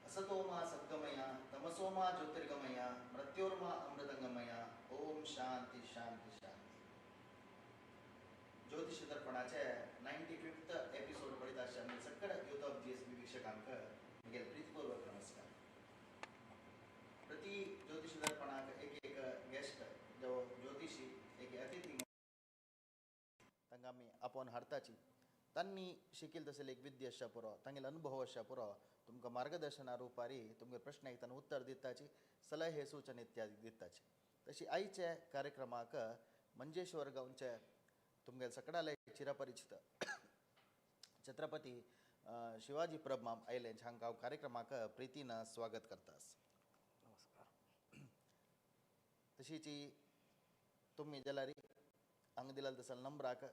असतोमा सद्गमय, तमसोमा ज्योतिर्गमय, मृत्योर्मा अमृतंगमय. ओम शांती शांती शांती. ज्योतिष दर्पणाचे 95th episode पळयत आशिल्ल्या आमी सकड यूथ ऑफ जीएसबी वीक्षकांक म्हगेले प्रीतपूर्वक नमस्कार. प्रति ज्योतिष दर्पणाक एक एक गेस्ट जो ज्योतिषी एक अतिथी तांकां आमी आपोवन हाडताची. तांणी शिकील तसले एक विद्या आसच्या पुरो, तांगेले अनुभव आसच्या पुरो, तुमकां मार्गदर्शना रुपारी तुमगे प्रश्नाक तांणी उत्तर दिताची, सलहे सूचन इत्यादी दिताची. तशी आयचे कार्यक्रमाक मंजेश्वर गांवचे तुमगे सकडाले चिरपरिचित छत्रपती शिवाजी प्रभमाम आयले, हांकां हांव कार्यक्रमाक प्रितीन स्वागत करतास. नमस्कार. तशीच तुमी जाल्यार हांगा दिला तसो नंबराक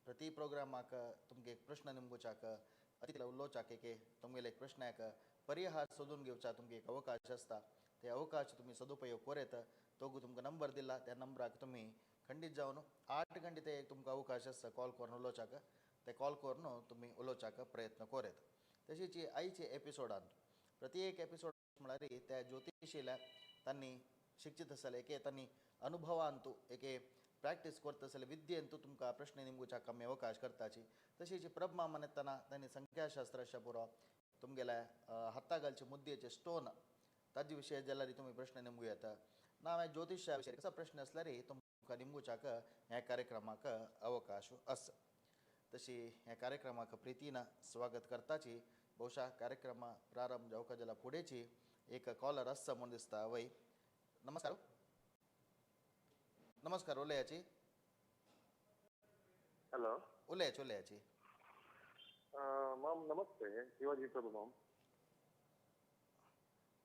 प्रति प्रोग्रामाक तुमगे एक प्रश्न निमगुच्याक अतिथी उलोवच्याक एक तुमगेले एक प्रश्नाक परिहार सोदून घेवच्या तुमगे एक अवकाश आसता. ते अवकाश तुमी सदुपयोग कोरेत. तोगू तुमकां नंबर दिला त्या नंबराक तुमी खंडीत जावन 8 घंटे ते तुमकां अवकाश आसता कॉल करून उलोवच्याक. ते कॉल करून तुमी उलोवच्याक प्रयत्न कोरेत. तशीच आयचे एपिसोडान प्रति एक एपिसोड म्हळ्यार त्या ज्योतिशील्या तांणी शिक्षीत आसले एके तांणी अनुभवांतू एके प्रॅक्टीस करता आसले विद्येंतू तुमकां प्रश्न निमगुच्याक आमी अवकाश करताची. तशीच प्रभमा म्हणतना तांणी संख्याशास्त्राच्या पुरो तुमगेल्या हाता घालचे मुद्देचे स्टोन ताजे विशय जाल्यार तुमी प्रश्न निमगू येता. ना हांवें ज्योतिशा विशय कसो प्रश्न आसल्यार तुमकां निमगुच्याक ह्या कार्यक्रमाक अवकाश आसा. तशी ह्या कार्यक्रमाक प्रितीन स्वागत करताची. बहुशा कार्यक्रमा प्रारंभ जावका जाल्यार फुडेंची एक कॉलर आसता म्हूण दिसता. वय नमस्कार. नमस्कार. उलयाची. हॅलो. उलयाची उलयाची. माम नमस्ते, शिवाजी प्रभू माम.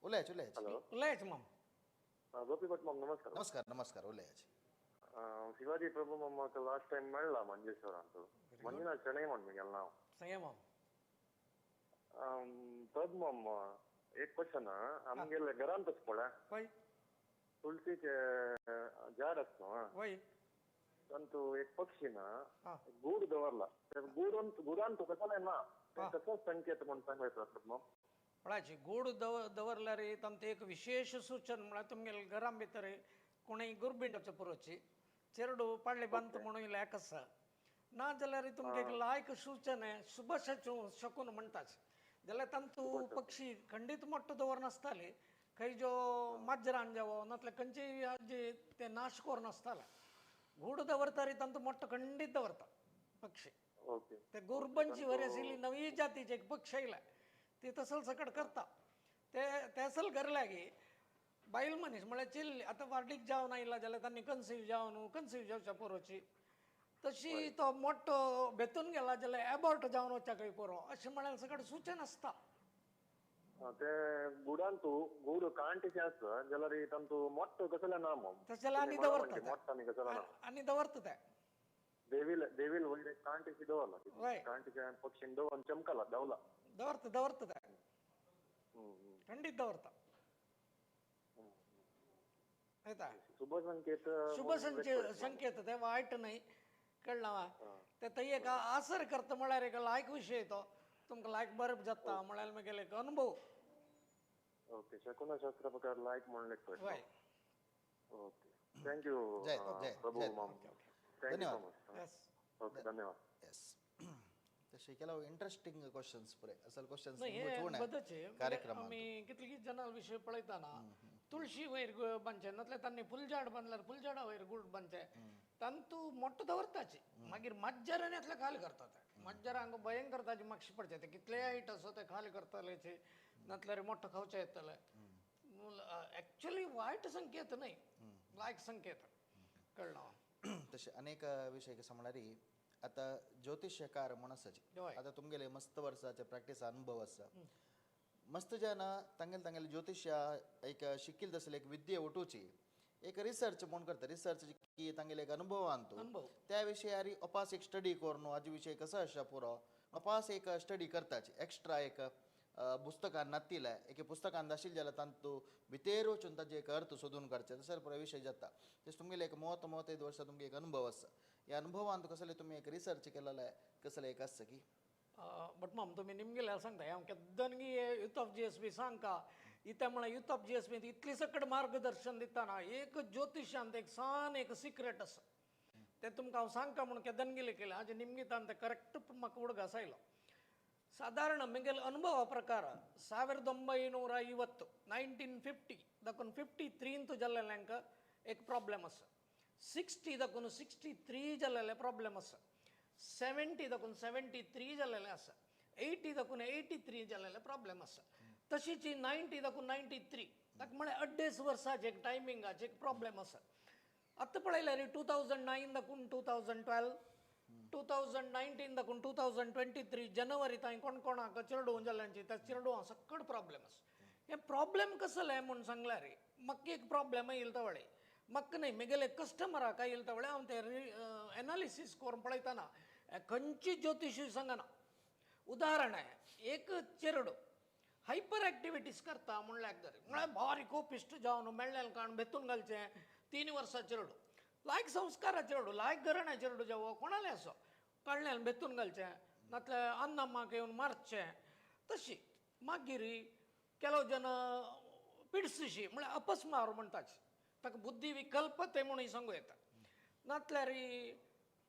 उलयाची उलयाची. हॅलो. उलयाच माम. गोपी भट माम नमस्कार. नमस्कार नमस्कार. उलयाची. शिवाजी प्रभू माम म्हाका लास्ट टायम मेळ्ळा मंजेश्वरांत. मंजुनाथ शणै म्हण म्हगेलें नांव. सांगे माम. प्रभू माम एक क्वेश्चन. आमगेले घरांतच पळय वय तुळशीचे झाड आसता वय तांतू एक पक्षी ना हा. गूड दवरला. गुडान गुडान तुका कसलें ना हा. कसो संकेत म्हण सांगू येता प्रभू माम? म्हळ्यार गूड दवरल्यार तांचे एक विशेष सूचन म्हळ्यार तुमगेले घरां भितर कोणूय गुरबीण पुरोची चेरडू पाडले बांद म्हणून लेख आसा. ना जाल्यार तुमगे एक लायक सूचन शुभ शकून म्हणटाच जाल्यार तांतू पक्षी खंडीत मोठो दवरनासताले. खंय जो माजरान जावो नातल्यार खंयचेय जे ते नाश करून आसताले. गूड दवरता तांतू मोठो खंडीत दवरता पक्षी. ओके. ते गोरबंची वरी आशिल्ली नवी जातीचे एक पक्षी आयले ती तसल सकट करता. ते तेसल करले बायल मनीस म्हळ्यार चिल्ली आतां वार्डीक जावन आयला जाल्यार तांणी कन्सीव जावन कन्सीव जावच्या पोरोची तशी तो मोठो बेतून गेला जाल्यार एबॉर्ट जावन वचपाक पुरो अशें म्हळ्यार सगळें सूचन आसता. ते गुडांतू गुड कांटेचे आसता जाल्यार तांतू मोठो कसले ना तशें जाल्यार आनी दवरता आनी दवरता ते देवील देवील वयर कांटेची दवरला कांटेच्या पक्षीन दवरून चमकला धांवला दवरता दवरता ते खंडीत दवरता. शुभ संकेत शुभ संकेत ते वायट न्हय कळ्ळा ते थंय एक आसर करता म्हळ्यार एक लायक विशय तो तुमकां लायक बरें जाता म्हळ्यार मागीर एक अनुभव. ओके शकुनशास्त्र प्रकार लायक म्हणून लेखतो. ओके thank you प्रभू माम. धन्यवाद. ओके धन्यवाद. येस तशें ಕೆಲವು इंट्रस्टिंग क्वेश्चन्स पुरे असल क्वेश्चन्स कार्यक्रम आमी कितली जनां विशय पळयतना तुळशी वयर बांदचें नातल्यार तांणी फुलझाड बांदल्यार फुलझाडा वयर गुड बांदचें तांतू मोठो दवरताची मागीर मज्जरान येतले खाली करतात मज्जरांक भयंकर ताजी मागशी पडचे ते कितलेय हायट आसो ते खाली करताले नातल्यार मोठो खावचें येतलें. एक्चुअली वायट संकेत न्हय लायक संकेत कळ्ळो. तशें अनेक विशय कसो म्हळ्यार आतां ज्योतिशकार म्हूण आसाची आतां तुमगेले मस्त वर्साचे प्रॅक्टीस अनुभव आसा मस्त जाणां तांगेले तांगेले ज्योतिश्या एक शिकिल्ले तसले एक विद्ये उठोवची एक रिसर्च म्हूण करता रिसर्च की तांगेले एक अनुभवान तूं त्या विशयार अपास एक स्टडी करून हाजे विशय कसो आसा पुरो अपास एक स्टडी करताची एक्स्ट्रा एक पुस्तकान नातिल्लें एके पुस्तकान आशिल्लें जाल्यार तांतू भितर वचून ताजे एक अर्थ सोदून काडचे तसो पुरो विशय जाता. तशें तुमगेले एक मोत मोत वर्सां तुमगे एक अनुभव आसा ह्या अनुभवान कसले तुमी एक रिसर्च केलेले कसले एक आसता की बट माम तुमी निमगेले सांगता हांव केद्दनगी युथ ऑफ GSB सांगका इत्या म्हळ्यार युथ ऑफ GSB इतली सकट मार्गदर्शन दितना एक ज्योतिशांत एक सान एक सिक्रेट आसा तें तुमकां हांव सांगता म्हणून केदनगिले केलें हाजें निमगितान तें करेक्ट म्हाका उडगास आयलो. साधारण म्हगेले अनुभवा प्रकार 1950 1950 दाखून 53 जाल्ल्यांक एक प्रॉब्लेम आसा 60 दाखून 63 जाल्लेले प्रॉब्लेम आसा 70 दाखून 73 जाल्लेले आसा 80 दाखून 83 जाल्लेले प्रॉब्लेम आसा तशीच 90 दाखून 93 ताका म्हळ्यार अड्डेस वर्साचे एक टायमिंगाचे एक प्रॉब्लेम आसा. आतां पळयल्यार 2009 दाखून 2012 2019 दाखून 2023 जनवरी तांय कोण कोणाक चेडूं जाल्यांची त्या चेडवां सकट प्रॉब्लेम आसा. हे प्रॉब्लेम कसले म्हूण सांगल्यार म्हाका एक प्रॉब्लेम येयलो तवळे म्हाका न्हय म्हगेले कस्टमराक येयलो तवळे हांव ते एनालिसीस करून पळयतना खंयची ज्योतिशी सांगना. उदाहरण एक चेडो हायपर एक्टिविटीज करता म्हणल्यार दर म्हळ्यार बारीक कोपिश्ट जावन मेळ्ळें काण बेतून घालचें 3 वर्सां चेडो लायक संस्कारा चेडो लायक घराण्या चेडो जावो कोणाले असो काडल्यान बेतून घालचें नातल्यार अन्नामाक येवन मारचें तशी मागीर ಕೆಲವು जन पिडसशी म्हळ्यार अपस्मार म्हणटाची ताका बुद्धी विकल्प ते म्हणून सांगू येता नातल्यार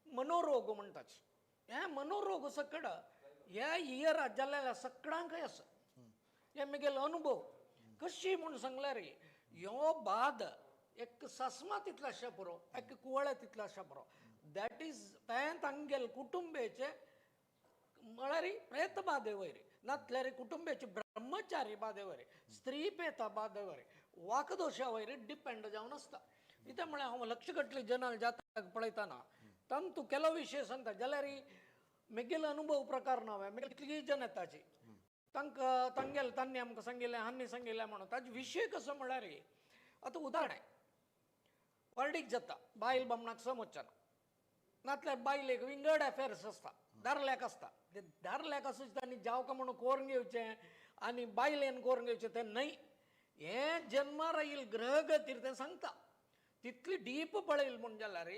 मनोरोग म्हणटाची हे मनोरोग सकड ह्या इयरा जाल्ल्या सगळ्यांकय आसा. हे म्हगेलो अनुभव कशी म्हूण सांगल्यार ह्यो बाद एक सस्मा तितलो आसा पुरो एक कुवळ्या तितलो आसा पुरो that is तें तांगेले कुटुंबेचे म्हळ्यार प्रेत बादे वयर नातल्यार कुटुंबेचे ब्रह्मचारी बादे वयर स्त्री पेता बादे वयर वाकदोशा वयर डिपेंड जावन आसता. कितें म्हळ्यार हांव लक्ष घटले जनाल जातक पळयतना तांतू केलो विशय सांगता जाल्यार म्हगेलो अनुभव प्रकार ना म्हगेले कितली जन येताची तांकां तांगेले तांणी आमकां सांगिल्लें हांणी सांगिल्लें म्हणून ताजो विशय कसो म्हळ्यार आतां उदाहरण वर्डीक जाता बायल बामणाक समजचना नातल्यार बायलेक विंगड अफेर्स आसता दारल्याक आसता ते दारल्याक आसूं तांणी जावका म्हणून कोरून घेवचें आनी बायलेन कोरून घेवचें तें न्हय हें जन्मार आयिल्ले ग्रहगतीर तें सांगता तितली डीप पळयल म्हूण जाल्यार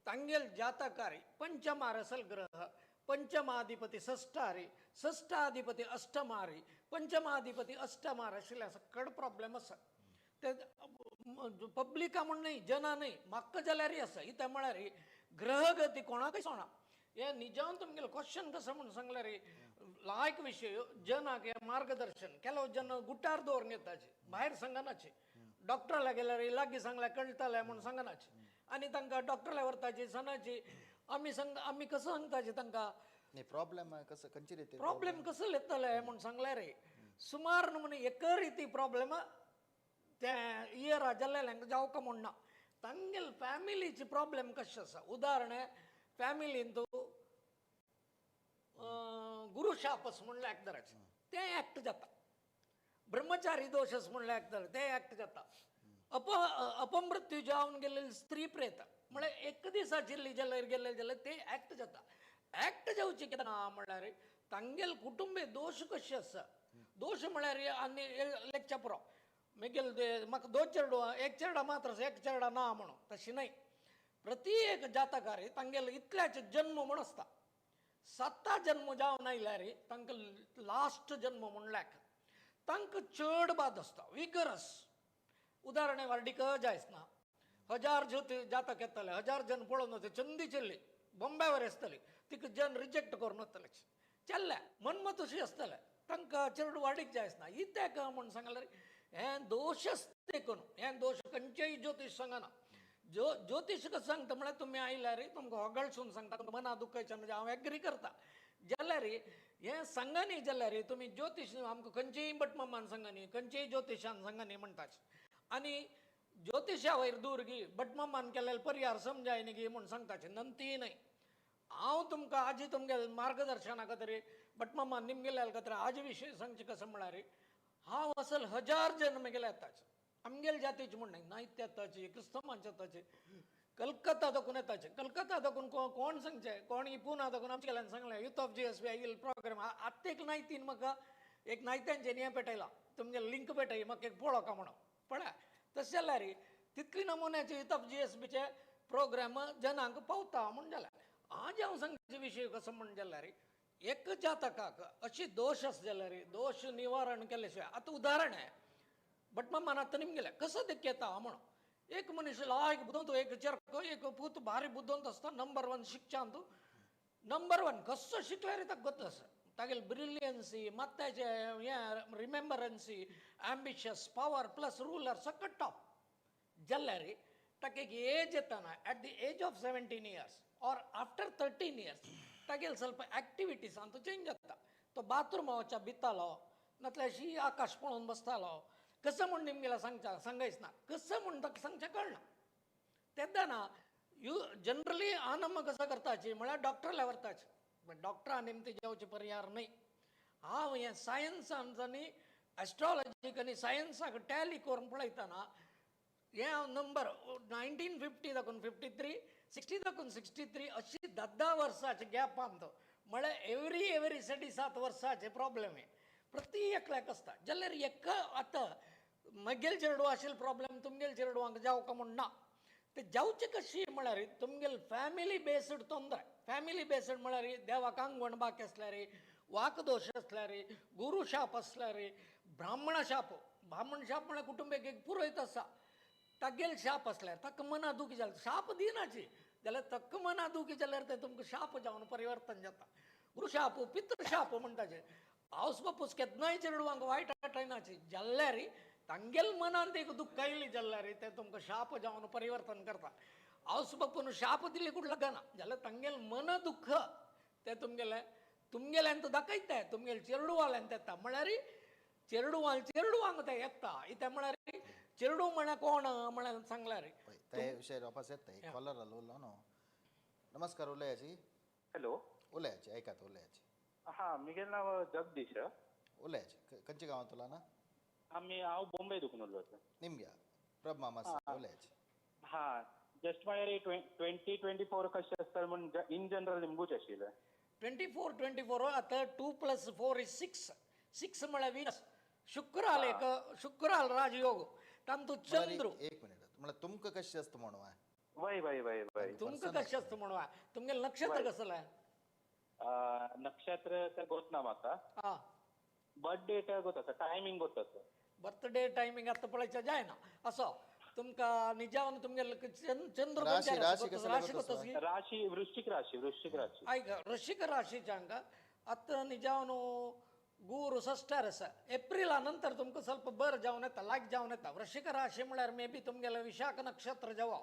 तांगेल जातकारी पंचमार असल ग्रह पंचमाधिपती षष्ठारी षष्ठाधिपती अष्टमारी पंचमाधिपती अष्टमार आशिल्ले सकड प्रॉब्लेम आसा. ते पब्लिका म्हूण न्हय जना न्हय म्हाका जाल्यारय आसा कित्याक म्हळ्यार ग्रहगती कोणाकय सोणा हे निजान तुमगेलें क्वेश्चन कसो म्हूण सांगल्यार लायक विशय जनाक हे मार्गदर्शन केलो जन गुटार दवरून घेताचे भायर सांगनाचे डॉक्टराला गेल्यार लागीं सांगल्यार कळटालें म्हूण सांगनाचे आनी तांकां डॉक्टराला व्हरताची सांगनाची आमी सांग आमी कसो सांगताचे तांकां प्रॉब्लेम कसो खंयचे रिती प्रॉब्लेम कसो येतले म्हूण सांगल्यार सुमार म्हूण एका रिती प्रॉब्लेम ते इयरा जाल्ल्यांक जावका म्हूण ना तांगेले फॅमिलीचे प्रॉब्लेम कशें आसा. उदाहरण फॅमिलीन तूं गुरू शापस म्हणल्यार ॲक्टराचे ते ॲक्ट जाता, ब्रह्मचारी दोशस म्हणल्यार ॲक्टर ते ॲक्ट जाता, अपमृत्यू जावन गेल्ले स्त्री प्रेत म्हळ्यार एक दिसा जिल्ली जाल्यार गेल्ले जाल्यार ते ॲक्ट जाता. ॲक्ट जावचे कितें ना म्हणल्यार तांगेल कुटुंबे दोश कशें आसा, दोश म्हळ्यार आनी लेखच्या पुरो मागीर म्हाका दोन चेरडू एक चेरडा मात्र आसा एक चेरडा ना म्हणून तशें न्हय. प्रति एक जातकार तांगेल इतल्याचे जन्म म्हूण आसता, 7 जन्म जावन आयल्यार तांकां लास्ट जन्म म्हणल्यार तांकां चड बाद आसता विगरस. उदाहरण वार्डीक जायच ना, 1000 ज्योती जातक येतले 1000 जन पळोवन वता चंदी चल्ली बॉम्बेवर आसतली तिका जन रिजेक्ट करून वतले चल्ल्या मनमतशी आसतले तांकां चेरडू वाडीक जायच ना. इत्याक म्हूण सांगल्यार हें दोश आसता करून हें दोश खंयचेय ज्योतीश सांगना. ज्योतिश कसं सांगता म्हळ्यार तुमी आयल्यार तुमकां होगळसून सांगता मना दुखयचें म्हणजे हांव एग्री करता जाल्यार हें सांगनी जाल्यार तुमी ज्योतिश आमकां खंयचेय भटमामान सांगनी खंयचेय ज्योतिशान सांगनी म्हणटाच आनी ज्योतिशा वयर दूर गी भटमामान केल्ले परिहार समजायनी गी म्हूण सांगताचे नंती न्हय. हांव तुमकां आजी तुमगे मार्गदर्शना खातीर भटमामान निमगेल्या खातीर आजी विशय सांगचें कसं म्हळ्यार हांव असल 1000 जन म्हगेले येताच आमगेले जातीचे म्हण न्हय नायत येताची क्रिस्तांवांचे येताचे कलकत्ता दाखून येताचे कलकत्ता दाखून कोण सांगचे कोण पुना दाखून आमचे गेल्यान सांगलें youth of G S B oil programme आत्तां एक नायतीन म्हाका एक नायत्यांचें हें पेटयलां तुमगे लिंक पेटय म्हाका एक पळोवका म्हणून पळय. तशें जाल्यार तितली नमुन्याचे युथ ऑफ जी एस बीचे प्रोग्राम जनांक पावता म्हूण जाल्यार आज हांव सांगचे विशय कसो म्हण जाल्यार एक जातकाक अशी दोश आसा जाल्यार दोश निवारण केले शिवाय आतां उदाहरण आहे भटमामान आतां निमगेलें कसो देख येता म्हणून एक मनीस लायक बुदवंत एक चरक एक पूत भारी बुदवंत आसता नंबर 1 शिक्षांत नंबर 1 कसो शिकल्यार ताका गोत आसा तागेले ब्रिलियन्सी मात्याचे हें रिमेंबरन्सी एम्बिशियस पावर प्लस रुलर सगळें टॉप जाल्यार ताका एक एज येताना at the age of 17 years or after 13 years तागेले ಸ್ವಲ್ಪ एक्टिविटीज तो चेंज जाता. तो बाथरूमा वचच्या भितालो नातल्यार शी आकाश पळोवन बसतालो कसं म्हूण निमगेला सांगच्या सांगायच ना कसं म्हूण ताका सांगचें कळना. तेन्ना ना you generally आनम कसं करताची म्हळ्यार डॉक्टरला व्हरताची बट डॉक्टरा निमती जेवचे परिहार न्हय. हांव हें सायन्सान आनी एस्ट्रोलॉजीक आनी सायन्साक टॅली करून पळयतना हें हांव नंबर 1950 दाखून 53 60 दाखून 63 अशी 10 वर्साचे गॅप आमचो म्हळ्यार एवरी एवरी 7.5 वर्साचे प्रॉब्लेम हे प्रति एकल्याक आसता. जाल्यार एका आतां म्हगेल चेडू आशिल्ले प्रॉब्लेम तुमगेल चेडवांक जावका म्हूण ना ते जावचे कशी म्हळ्यार तुमगेल फॅमिली बेस्ड तोंदरे फॅमिली बेस्ड म्हळ्यार देवाक आंगवण बाकी आसल्यार वाकदोश आसल्यार गुरू शाप आसल्यार ब्राह्मण शाप ब्राह्मण शाप म्हळ्यार कुटुंबेक एक पुरोयत आसा तागेल शाप आसल्यार ताका मना दुखी जाल्यार शाप दिनाची जाल्यार ताका मना दुखी जाल्यार ते तुमकां शाप जावन परिवर्तन जाता. गुरू शाप पितृ शाप म्हणटाचे हावस बापूस केन्नाय चेडवांक वायट आठयनाची जाल्यार तांगेल मनांत एक दुख्ख आयली जाल्यार ते तुमकां शाप जावन परिवर्तन करता. हावस बापून शाप दिली कुठं लागना जाल्यार तांगेल मन दुख्ख ते तुमगेले तुमगेल्यान तो दाखयता तुमगेले चेरडुवाल्यान येता म्हळ्यार चेरडुवाल चेरडुवांक ते येता इतें म्हळ्यार चेरडू म्हळ्यार कोण म्हळ्यार सांगल्यार ते विशय वापस येता. एक कॉलर आलो उरलो न्हू. नमस्कार उलयाची. हॅलो उलयाची आयकात उलयाची. हां म्हगेलें नांव जगदीश. उलयाची खंयच्या गांवांत उरला ना? आमी हांव बॉम्बे दुखून उलयता. निमग्या प्रभ मामा उलयाची. हां जस्ट म्हळ्यार 2024 कशें आसता म्हूण इन जनरल निमगूच आशिल्लें. 24 आतां 2 + 4 is 6 6 म्हळ्यार 20 शुक्राल एक शुक्राल राजयोग तांतू चंद्र. एक मिनिट म्हळ्यार तुमकां कशें आसता म्हणून वय वय वय वय तुमकां कशें आसता म्हणून तुमगेलें नक्षत्र कसलें? नक्षत्र तर गोत ना म्हाका. हां बर्थ डेट गोत आसा टायमींग गोत आसा. बर्थडे टायमींग आतां पळयचें जायना असो तुमकां निजावन तुमगेले चंद्र राशी राशी वृश्चिक राशी वृश्चिक राशी. आयक वृश्चिक राशीच्या हांगा आतां निजावन गुरू षष्ठार आसा एप्रिला नंतर तुमकां ಸ್ವಲ್ಪ बरें जावन येता लायक जावन येता. वृश्चिक राशी म्हळ्यार मे बी तुमगेलें विशाख नक्षत्र जावो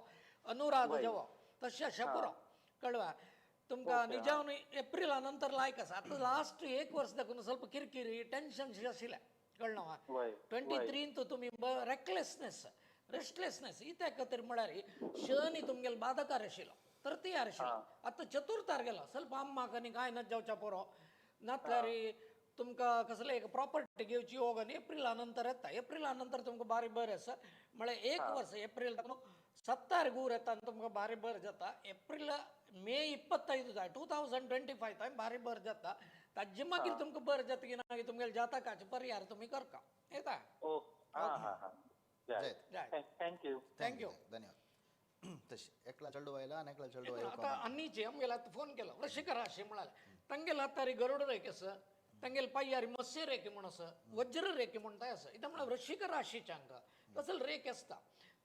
अनुराध जावो तशें अशें पुरो कळवा तुमकां निजावन एप्रिला नंतर लायक आसा. आतां लास्ट एक वर्स दाखून ಸ್ವಲ್ಪ किरकिरी टेन्शन आशिल्लें कळना. 23 तुमी रेकलेसनेस रेस्टलेसनेस इत्याक खातीर म्हळ्यार शनी तुमगेले बाधकार आशिल्लो तृतीय आशिल्लें. आतां चतुर्थार गेला ಸ್ವಲ್ಪ अम्माक आनी कांय ना जावच्या पुरो नातल्यार तुमकां कसले एक प्रॉपर्टी घेवची योग आनी एप्रिला नंतर येता. एप्रिला नंतर तुमकां बारी बरें आसा म्हळ्यार एक वर्स एप्रिल 7 गूर येता आनी तुमकां बारी बरें जाता. एप्रिल मे 25 जाय 2025 ताय बारी बरें जाता. ताजे मागीर तुमकां बरें जाता की मागीर तुमगेले जातकाचे परिहार तुमी करका येता. Thank you thank you धन्यवाद. तशी एकला चेडू आयला आनी एकला चेडू आयलो. आतां अन्नीचे आमगेले आतां फोन केलो वृश्चिक राशी म्हळ्यार तांगेले हातारी गरुड रेखे आसा, तांगेले पांयारी मत्स्य रेखे म्हूण आसा, वज्र रेखे म्हूण थंय आसा. इत्याक म्हळ्यार वृश्चिक राशीचे हांगा तसले रेख आसता.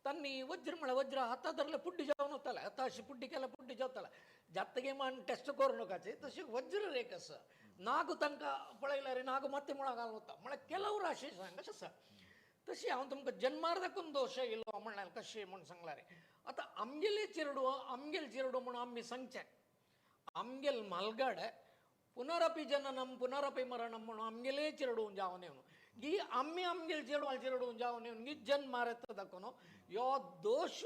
तांणी वज्र म्हळ्यार वज्र हाता धरले पुड्डी जावन वताले, आतां अशी पुड्डी केल्यार पुड्डी जावताले. जातगे मान टेस्ट करूं नाकाचे तशी वज्र रेख आसा. नाग तांकां पळयल्यार नाग माती मुळां घालून वता म्हळ्यार ಕೆಲವು राशी हांगा आसा. तशी हांव तुमकां जन्मार दाखून दोश येयलो म्हणल्यार कशें म्हूण सांगल्यार आतां आमगेले चेरडू आमगेले चेरडू म्हणून आमी सांगचें आमगेल म्हालगड पुनरपी जननम पुनरपी मरणम म्हणून आमगेले चेरडून जावन येवन गी आमी आमगेले चेडवाल चेरडून जावन येवन गी जन्मार येता दाखोवन यो दोश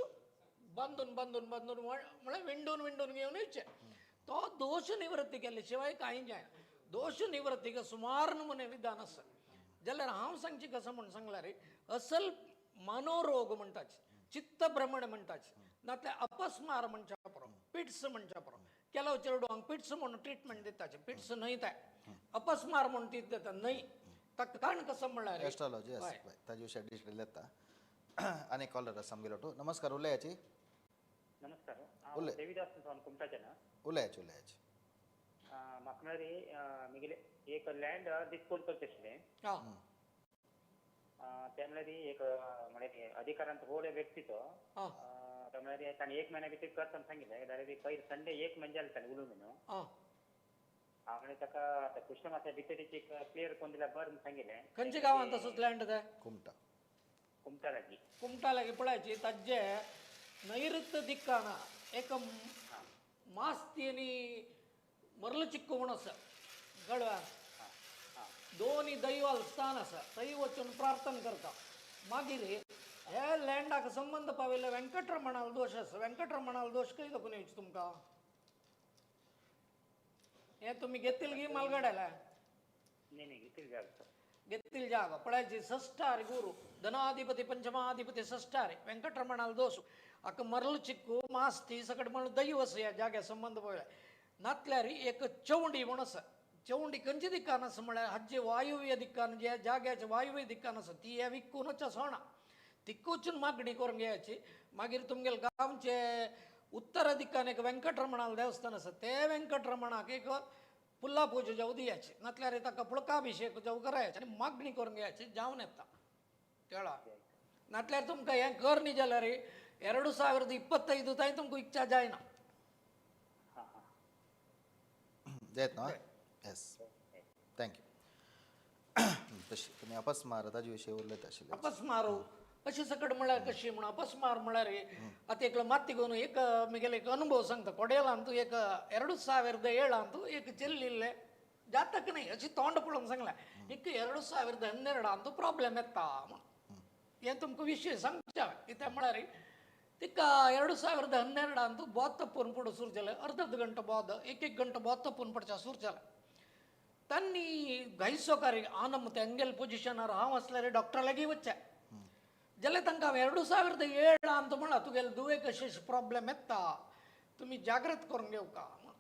बांदून बांदून बांदून म्हळ्यार विंडून विंडून घेवन येवचें. तो दोश निवृत्ती केले शिवाय कांय जायना. दोश निवृत्तीक सुमार नमुने विधान आसा. जाल्यार हांव सांगची कसो म्हूण सांगल्यार असल मनोरोग म्हणटाच, चित्तभ्रमण म्हणटाच, नातल्यार अपस्मार म्हणच्या पुरो, पिट्स म्हणच्या पुरो. ಕೆಲವು चेडवांक पिट्स म्हणून ट्रिटमेंट दिताचे, पिट्स न्हय ते अपस्मार म्हणून ती दिता न्हय. ताका कारण कसो म्हणल्यार एस्ट्रॉलॉजी आसा ताजे विशय डिटेल येता. आनी कॉलर आसा आमगेलो टू. नमस्कार उलयाची. नमस्कार, हांव देवीदास कुमटाच्यान. उलयाची उलयाची. म्हाका म्हळ्यार म्हगेले एक लँड डिस्पोज करचें आशिल्लें. ते म्हळ्यार एक म्हळ्यार अधिकारांत व्हड व्यक्ती तो म्हळ्यार ताणें एक म्हयन्या भितर करता म्हूण सांगिल्लें. जाल्यार पयर संडे एक म्हयने जाले ताणें उलोवन न्हू. हांव म्हळ्यार ताका आतां कृष्ण मासा भितर क्लियर करून दिल्यार बरें म्हूण सांगिल्लें. खंयच्या गांवांत तसोच लँड ते? कुमटा. कुमटा लागीं. कुमटा लागीं पळयाची ताजे नैऋत्य दिक्कान एक मास्ती आनी मर्ल चिक्कू म्हूण आसा गळव्या दोनी दैवाल स्थान आसा थंय वचून प्रार्थना करता. मागीर हे लँडाक संबंद पाविल्ले वेंकटरमणाल दोश आसा. वेंकटरमणाल दोश खंय दाखोवन येवचें तुमकां? हे तुमी घेतील गी मालगड्याला घेतील जागो पळयाची षष्ठारी गुरू धनाधिपती पंचमाधिपती षष्ठारी वेंकटरमणाल दोश हाका मर्ल चिक्कू मास्ती सकट म्हणून दैव आसा ह्या जाग्या संबंद पाविल्ले. नातल्यार एक चवंडी म्हूण आसा. चवंडी खंयच्या दिकान आसा म्हळ्यार हाजे वायुव्य दिक्कान जे जाग्याचे वायुव्य दिक्कान आसा ती हे विकूनच सोणा तिका वचून मागणी करून घेयाची. मागीर तुमगेले गांवचे उत्तर दिक्कान एक वेंकटरमणाल देवस्थान आसा ते वेंकटरमणाक एक पुल्ला पूजा जावं दियाची, नातल्यार ताका पुळकाभिशेक जावं करायचे आनी मागणी करून घेयाची जावन येता कळ्ळा. नातल्यार तुमकां हें कर न्ही जाल्यार 2025 तांय तुमकां इच्छा जायना. जायत न्हू? Yes, thank you. तशी तुमी अपस्मार ताजे विशय उलयता आशिल्ले. अपस्मारू अशी सकट म्हळ्यार कशी म्हूण अपस्मार म्हळ्यार आतां एकलो माती घेवन एक म्हगेले एक अनुभव सांगता. कोडेलांतू एक 2007 एक चेल्लिल्ले जातक न्हय अशी तोंड पळोवन सांगलें एक 2012 प्रॉब्लेम येता म्हूण. हें तुमकां विशय सांगचे हांवें. कित्याक म्हळ्यार तिका 2012 बोध तप्पून पडूं सुरू जालें. अर्द अर्द घंटो बोध एक एक घंटो बोध तप्पून पडच्या सुरू जालें. तांणी घायसोकारी आनम तेंगेल पोजिशनार हांव आसल्यार डॉक्टरा लागीं वचचें जाल्यार तांकां हांवें 2007 म्हणलां तुगेले दुयें कशें प्रॉब्लेम येता तुमी जागृत करून घेवका म्हूण.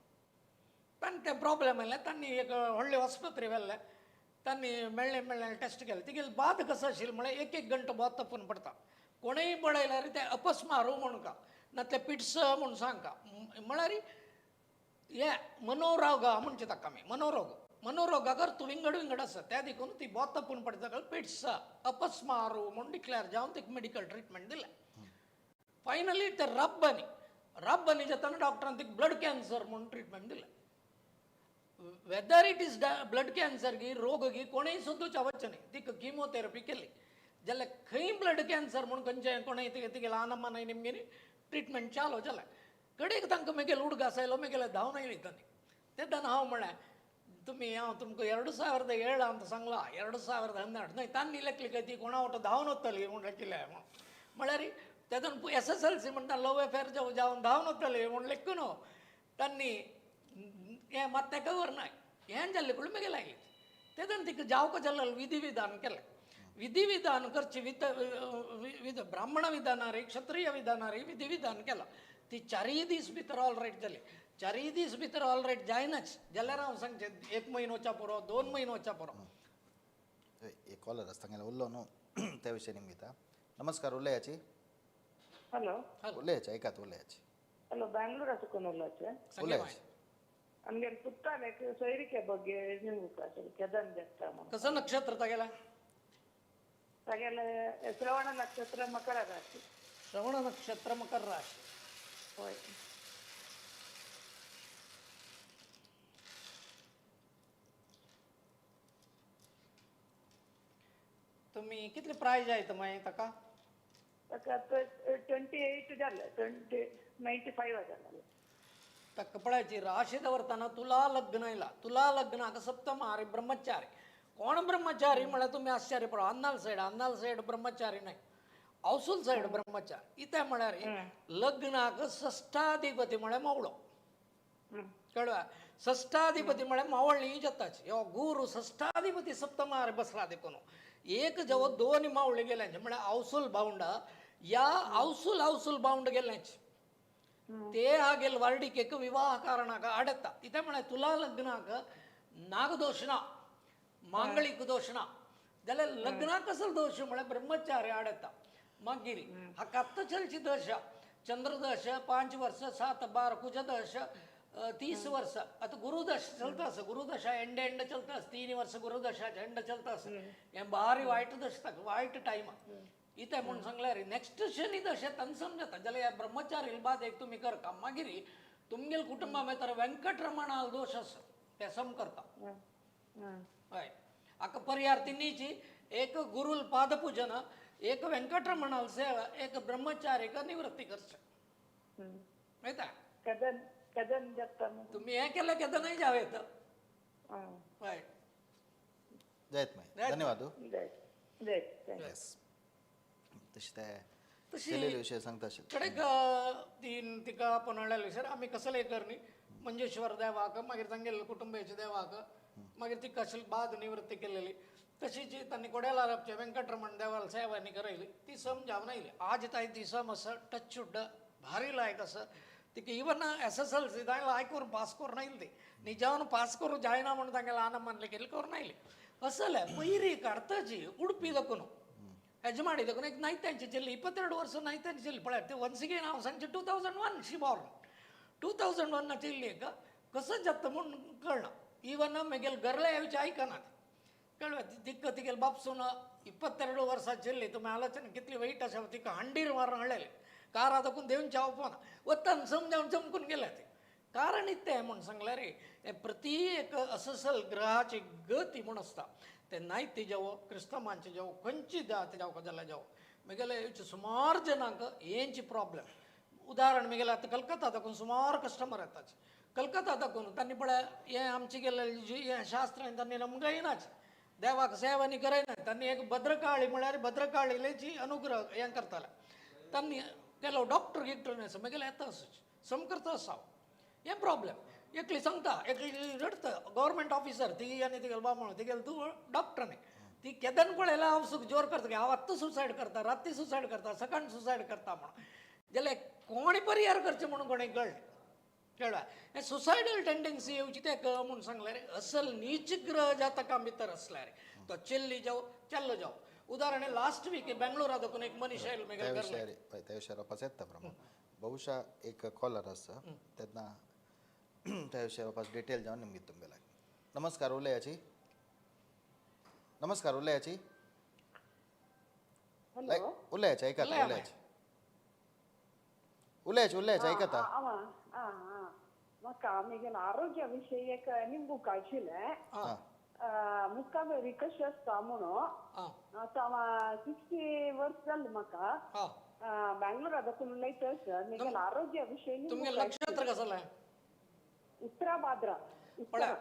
तांणी तें प्रॉब्लेम आयलें. तांणी एक व्हडले आस्पत्रे व्हेल्लें. तांणी मेळ्ळें मेळ्ळें टेस्ट केलें. तिगेली बाद कसो आशिल्ली म्हळ्यार एक एक घंटो बोध तपून पडटा. कोणूय पळयल्यार ते अपस्मारू म्हणका नातल्यार पिट्स म्हूण सांगका म्हळ्यार हे मनोरोग म्हणचे ताका आमी मनोरोग. मनोरोगाक अर्थ विंगड विंगड आसा त्या देखून ती बोध तपून पडटा पिट्स अपस्मारू म्हूण डिक्लेअर जावन तिका मेडिकल ट्रिटमेंट दिलें. फायनली ते रब्बानी रब्बानी जातना डॉक्टरान तिका ब्लड कॅन्सर म्हूण ट्रिटमेंट दिलें. Whether it is blood cancer गी रोग गी कोणूय सोदूच्या वचचें न्हय. तिका किमोथेरपी केली जाल्यार खंय ब्लड कॅन्सर म्हूण खंयचें कोणूय तिगेलें आनमानाय निमगेली ट्रिटमेंट चालू जालें. कडेक तांकां म्हगेलो उडगास आयलो म्हगेले धांवन आयली तांणी. तेन्ना हांव म्हळें तुमी हांव तुमकां 2007 सांगलां 2012 न्हय तांणी लेखली काय ती कोणा वटो धांवन वतली म्हूण लेखिल्लें म्हूण. म्हळ्यार तेदून SSLC म्हणटा लव अफेअर जावन धांवन वतले म्हूण लेखून तांणी हें मात तें खबर ना हें जाल्ले कडेन मागीर लागली तेदून तिका जावक जाल्ले विधी विधान केलें. विधी विधान करची विध ब्राह्मण विधानारी क्षत्रिय विधानारी विधी विधान केला ती चारय दीस भितर ऑल रायट जाली. चारय दीस भितर ऑल रायट जायनाच जाल्यार हांव सांगचें 1 म्हयनोच्या पुरो 2 म्हयनोच्या पुरो. एक कॉलर आसा तांगेलो उल्लो न्हू त्या विशयी निमगिता. नमस्कार उलयाची. हॅलो उलयाची आयकात उलयाची. हॅलो बेंगळूर कोण उलयाचे उलयाची. आमगेले पुत्ताले सोयरिके ಬಗ್ಗೆ ನಿಮ್ಗೆ ಕೆದನ್ ಜತ್ತ. कसं नक्षत्र तागेला? तागेले श्रवण नक्षत्र मकर राशि. श्रवण नक्षत्र मकर राशि. होय. तुम्ही कितले प्रायज आहेत मागीर ताका? ताका 28 जाले 95 जाले. ताका पळयाची राशी दवरतना तुला लग्न आयला. तुला लग्नाक सप्तम आरे ब्रह्मचारी. कोण ब्रह्मचारी म्हळ्यार तुमी आश्चर्य पडो. अन्नाल सायड, अन्नाल सायड ब्रह्मचारी न्हय, औसूल सायड ब्रह्मचारी. इतें म्हळ्यार लग्नाक षष्ठाधिपती म्हळ्यार मावळो. कळ्ळें? षष्ठाधिपती म्हळ्यार मावळणी जाताची. ह्यो गुरू षष्ठाधिपती सप्तमार बसला देखून एक जवळ 2 मावळे गेल्यांचे म्हळ्यार औसूल बावंड या औसूल औसूल बावंड गेल्यांचे ते हागेल वार्डिकेक विवाह कारणाक आडता. इतें म्हळ्यार तुला लग्नाक नागदोश ना, मांगळीक दोश ना, जाल्यार लग्नाक कसलो दोश म्हळ्यार ब्रह्मचारी आडता. मागीर हाका आत्तां चलची दशा चंद्रदशा 5 वर्स 7 12 कुजदशा 30 वर्स. आतां गुरुदशा चलता आसा. गुरुदशा एंड एंड चलता आसा. 3 वर्स गुरुदशा एंड चलता आसा. हें भारी वायट दशा, वायट टायम. इतें म्हूण सांगल्यार नेक्स्ट शनी दशा तांकां समजता. जाल्यार ह्या ब्रह्मचारी बाद एक तुमी कर काम मागीर तुमगेल कुटुंबा भितर वेंकटरमणा दोश आसा ते सम करता. हय हाका परिहार तिन्हीची एक गुरुल पादपूजन, एक वेंकटरमणाल सेवा, एक ब्रह्मचारीक निवृत्ती करचें. मेळटा केदन जाता तुमी हें केलें केदनय जावं येता. हय जायत मागीर. धन्यवाद. जायत. तशें ते चलेले विशय सांगता कडेक तीन तिका आपोवन हाडलेली सर आमी कसलेय कर न्ही मंजेश्वर देवाक मागीर तांगेले कुटुंबाचे देवाक मागीर तिका अशी बाद निवृत्ती केलेली तशीच तांणी कोडेलारापचे वेंकटरमण देवाल सेवांनी करयली ती सम जावन आयली. आज ताई ती सम आसा टच भारी लायक आसा. तिका इवन SSLC तांगेले लायक करून पास करून आयली ती निजावन पास करून जायना म्हणून तांगेले आनंद मानले केली करून आयली. असले पयरी काडताची उडपी दाखोवन ಯಜಮಾಡಿ ಇದಕ್ಕೆ ನೈತಾಂಚಿ ಚೆಲ್ಲಿ 22 ವರ್ಷ ನೈತಾಂಚಿ ಚೆಲ್ಲಿ पळय वन्स अगेन हांव सांगचें 2001 शी बॉर्न 2001 चेल्ली कसं जाता म्हूण कळना. इवन म्हगेले गरले येवचे आयकनात कळ्ळें. तिका तिगेले बापसून 22 वर्सां चेल्ली तुमी आलोचना कितली वायट आसा. तिका हांडीर मारून हाडलेले कारा दाखून देवचे हांव वतान समजावन चमकून गेले ते. कारण इतें म्हूण सांगल्यार हे प्रति एक अससल ग्रहाची गती म्हूण आसता. ते नायती जावो क्रिस्तांवांचे जावो खंयची जात जावं जाल्यार जावो म्हगेले सुमार जणांक हेंची प्रॉब्लेम. उदाहरण म्हगेले आतां कलकत्ता दाखून सुमार कस्टमर येताच. कलकत्ता दाखून तांणी पळय हें आमचें गेल्लें हें शास्त्र तांणी नमकां येनाच देवाक सेवांनी करयना. तांणी एक भद्रकाळी म्हळ्यार भद्रकाळीची अनुग्रह हें करताले. तांणी केलो डॉक्टर गिक्टर न्हय म्हगेले येता सम करता आसा हांव हें प्रॉब्लेम. एकली सांगता एकली रडटा गव्हर्मेंट ऑफिसर ती आनी तिगेले बाब म्हणून तिगेले तूं डॉक्टर न्ही ती केदन पळयल्यार हांव सुख जोर करता हांव आत्तां सुसायड करता राती सुसायड करता सकाळीं सुसायड करता म्हणून जाल्यार कोणी परिहार करचें म्हणून कोणें कळ्ळें कळ्ळें. हें सुसायडल टेंडन्सी येवची तेका म्हूण सांगल्यार असल नीच ग्रह जातका भितर आसल्यार तो चेल्ली जावं चेल्लो जावं. उदाहरण लास्ट वीक बेंगळुरा दाखून एक मनीस आयलो म्हगेले त्या विशयार वापस येता प्रमाण बहुशा एक कॉलर आसा तेन्ना त्या विशयार वापस डिटेल जावन निमगीत तुमगेले. नमस्कार उलयाची. नमस्कार उलयाची. उलयाची आयकात उलयाची उलयाची उलयाची आयकता. म्हाका म्हगेले आरोग्य विशय एक निमगू आशिल्लें. मुक्काबेरी कशें आसता म्हणून आतां 60 वर्स जालें म्हाका. बेंगळुरा दाखून उलयता सर. म्हगेले आरोग्य विशय तुमगेलें नक्षत्र कसलें? उत्तरा भाद्रा. पळय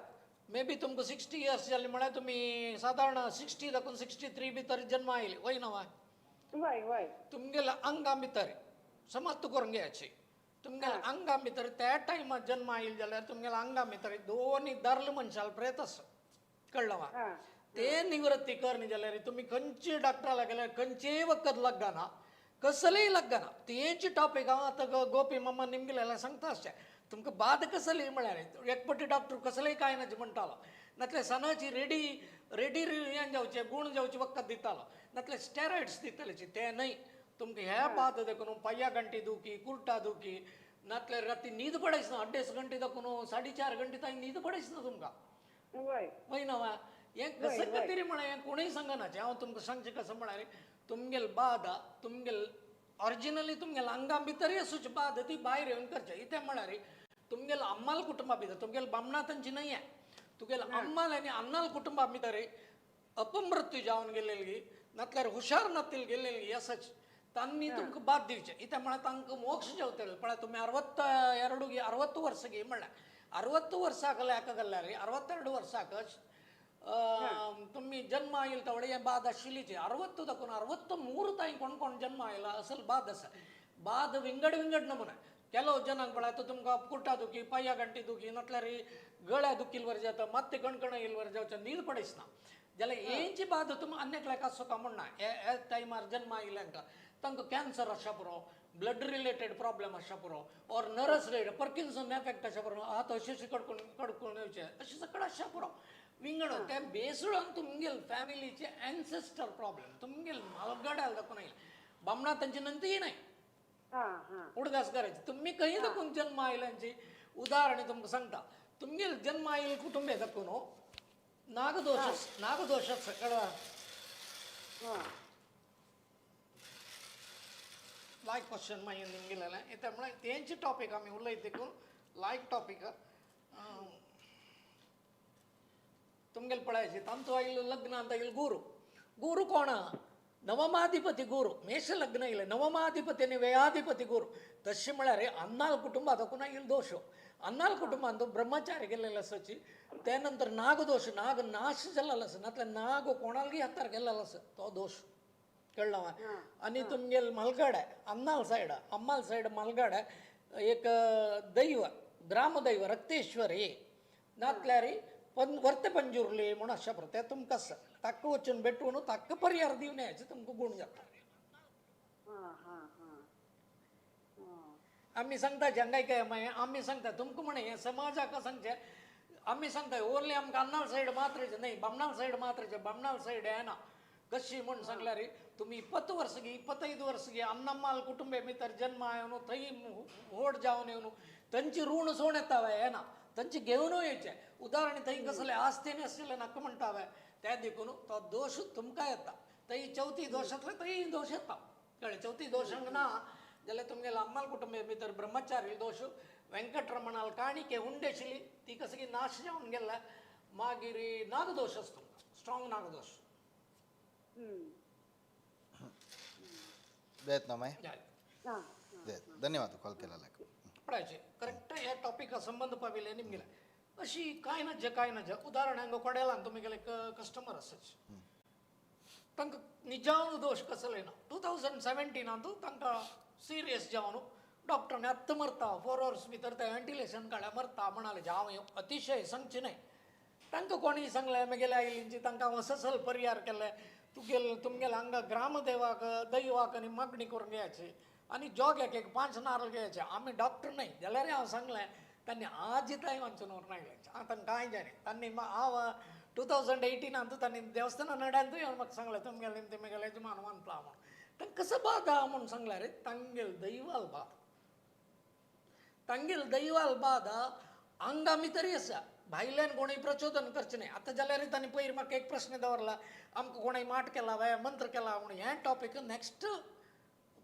मे बी तुमकां 60 इयर्स जाली म्हळ्यार तुमी सादारण 60 दाखून 63 भितर जन्म आयली वय ना? वय वय तुमगेल्या आंगा भितर समज करून घ्यायची तुमगेल्या आंगा भितर त्या टायमार जन्म आयिल्लो जाल्यार तुमगेल्या आंगा भितर दोनी दारले मनशाल प्रेत आसा कळ्ळें वा ते निवृत्ती करणी जाल्यार तुमी खंयचे डॉक्टराक गेल्यार खंयचेय वखद लागना कसलेय लागना तेंची टॉपीक हांव आतां गोपी मामा निमगेल्या सांगता आसचें तुमकां बाद कसली म्हळ्यार एकपटी डॉक्टर कसलेय कांय ना म्हणटालो नातल्यार सणाची रेडी रेडी हें जावचें गूण जावचें वखद दितालो नातल्यार स्टेरॉइड्स दिताले ते न्हय तुमकां ह्या बाद देखून पांया घंटी दुखी कुर्टा दुखी नातल्यार राती न्हीद पडयच ना 2.5 घंटे दाखून 4.5 घंटे तांय न्हीद पडयच ना तुमकां वय ना वा हें कसं खातीर म्हळ्यार हें कोणूय सांगना हांव तुमकां सांगचें कसं म्हळ्यार तुमगेल बाद तुमगेल ऑरिजिनली तुमगेल आंगा भितर आसूची बाद ती भायर येवन करचें इतें म्हळ्यार तुमगेल अम्माल कुटुंबा भितर तुमगेल बामणा तांची न्हय तुगेल अम्माल आनी अन्नाल कुटुंबा भितर अपमृत्यू जावन गेल्ली नातल्यार हुशार नातील गेल्ली आसाच तांणी तुमकां बाद दिवचें इतें म्हळ्यार तांकां मोक्ष जावतले पळय तुमी 62 60 वर्सां घे म्हळ्यार 60 वर्साक एका गेल्यार 62 वर्साक तुमी जन्म आयल तवळे हें बाद आशिल्लीचे 60 दाखून 63 तांय कोण कोण जन्म आयला असल बाद आसा बाद विंगड विंगड नमुना ಕೆಲವು ಜನಾಂಗ ಬಳಾಯ್ತು तुमकां कुटा दुखी पांया गांठी दुखी नातल्यार गळ्या दुखीलवर जाता मात्ते कणकण येलवर जावचें न्हीद पडयच ना जाल्यार हेंची बाद तुमी आनी एकल्याक आसूं म्हण ना हे टायमार जन्म आयिल्ल्यांक तांकां कॅन्सर आसच्या पुरो ब्लड रिलेटेड प्रॉब्लेम आसच्या पुरो ऑर नर्वस रिलेटेड पर्किन्सन एफेक्ट आसच्या पुरो हात अशें अशें कडकून कडकून येवचें अशें सगळें आसच्या पुरो विंगड ते बेस्ड ऑन तुमगेल फॅमिलीचे एन्सेस्टर प्रॉब्लेम तुमगेल मालगड्याल दाखोवन आयले बामणा तांचे नंतरय न्हय उडगास करायचे तुम्ही कहीं दाखवून जन्म आयल्यांची उदाहरण तुमकां सांगता तुमगेल जन्म आयल कुटुंबे दाखोवन नागदोष नागदोष सगळं लायक क्वेश्चन मागीर निमगेलें त्यामुळे तेंचे टॉपीक आमी उलयत देखून लायक टॉपीक तुमगेल पळयाचे तांचो आयलो लग्नांत आयल गुरू गुरू कोण नवमाधिपती गुरू मेष लग्न येयलें नवमाधिपती आनी व्ययाधिपती गुरू तशें म्हळ्यार अन्नाल कुटुंबात दाखोवन आयल दोश अन्नाल कुटुंबांत ब्रह्मचारी गेल्लेलो आसाची त्या नंतर नागदोष नाग नाश जाल्लो आसा नातल्यार नाग कोणालगी हातार गेल्लो आसा तो दोश कळ्ळा आनी तुमगेल मलगाडे अन्नाल सायड अम्माल सायड मलगाडे एक दैव ग्रामदैव रक्तेश्वरी नातल्यार वर्ते पंजुर्ली म्हणून अशा प्रकार तुमकां आसा ताका वचून भेटून ताका परिहार दिवन यायचे तुमकां गूण जाता आमी सांगता हांगाय काय मागीर आमी सांगता तुमकां म्हण हें समाजाक सांगचें आमी सांगता ओन्ली आमकां अन्नाल सायड मात्र न्हय बामणाल सायड मात्र बामणाल सायड येना कशी म्हण सांगल्यार तुमी 20 वर्सां 25 वर्सां अन्नम्माल कुटुंबे भितर जन्म येवन थंय व्हड जावन येवन तांची ऋण सोड येता येना तांचे घेवनूय येवचें उदाहरण थंय कसलें आस्तेन आशिल्लें नाका म्हणटा त्या देखून तो दोश तुमकां येता थंय चवथी दोश आसले थंय दोश येता कळ्ळें चवथी दोशांक ना जाल्यार तुमगेले अम्माल कुटुंबे भितर ब्रह्मचारी दोश वेंकटरमणाल काणिके हुंडे आशिल्ली ती कसली नाश जावन गेल्ल्या मागीर नागदोश आसा तुमकां स्ट्रॉंग नागदोश धन्यवाद कॉल केला पळयाचे करेक्ट ह्या टॉपिका संबंद पाविल्ले निमगेले अशी कांय ना जे कांय ना जे उदाहरण हांगा कोडेलान तुमी गेले कस्टमर आसाच तांकां निजावन दोश कसले ना 2017 तांकां सिरियस जावन डॉक्टरांनी आत्तां मरता 4 वर्स भितर ते व्हेंटिलेशन काडल्यार मरता म्हणाले हांव अतिशय सांगचें न्हय तांकां कोणीय सांगलें म्हगेले आयिल्लींची तांकां हांव ससल परिहार केलें तुगेल तुमगेले हांगा ग्रामदेवाक दैवाक आनी मागणी करून घेयाची आनी जोग्याक एक 5 नारळ घेयाचे आमी डॉक्टर न्हय जाल्यार हांव सांगलें तांणी आजी तांय वाचून व्हरून आयलें आतां कांय जायना तांणी हांव 2018 तांणी देवस्थाना नड्यांतूय येवन म्हाका सांगलें तुमगेलें तुमगेलें यजमान मानता म्हूण तांकां कसो बाद आहा म्हूण सांगलें रे तांगेल दैवाल बाद तांगेल दैवाल बाद आंगा भितरय आसा भायल्यान कोणूय प्रचोदन करचें न्हय आतां जाल्यार तांणी पयर म्हाका एक प्रस्न दवरला आमकां कोणें माट केला वे मंत्र केला म्हूण हें टॉपीक नॅक्स्ट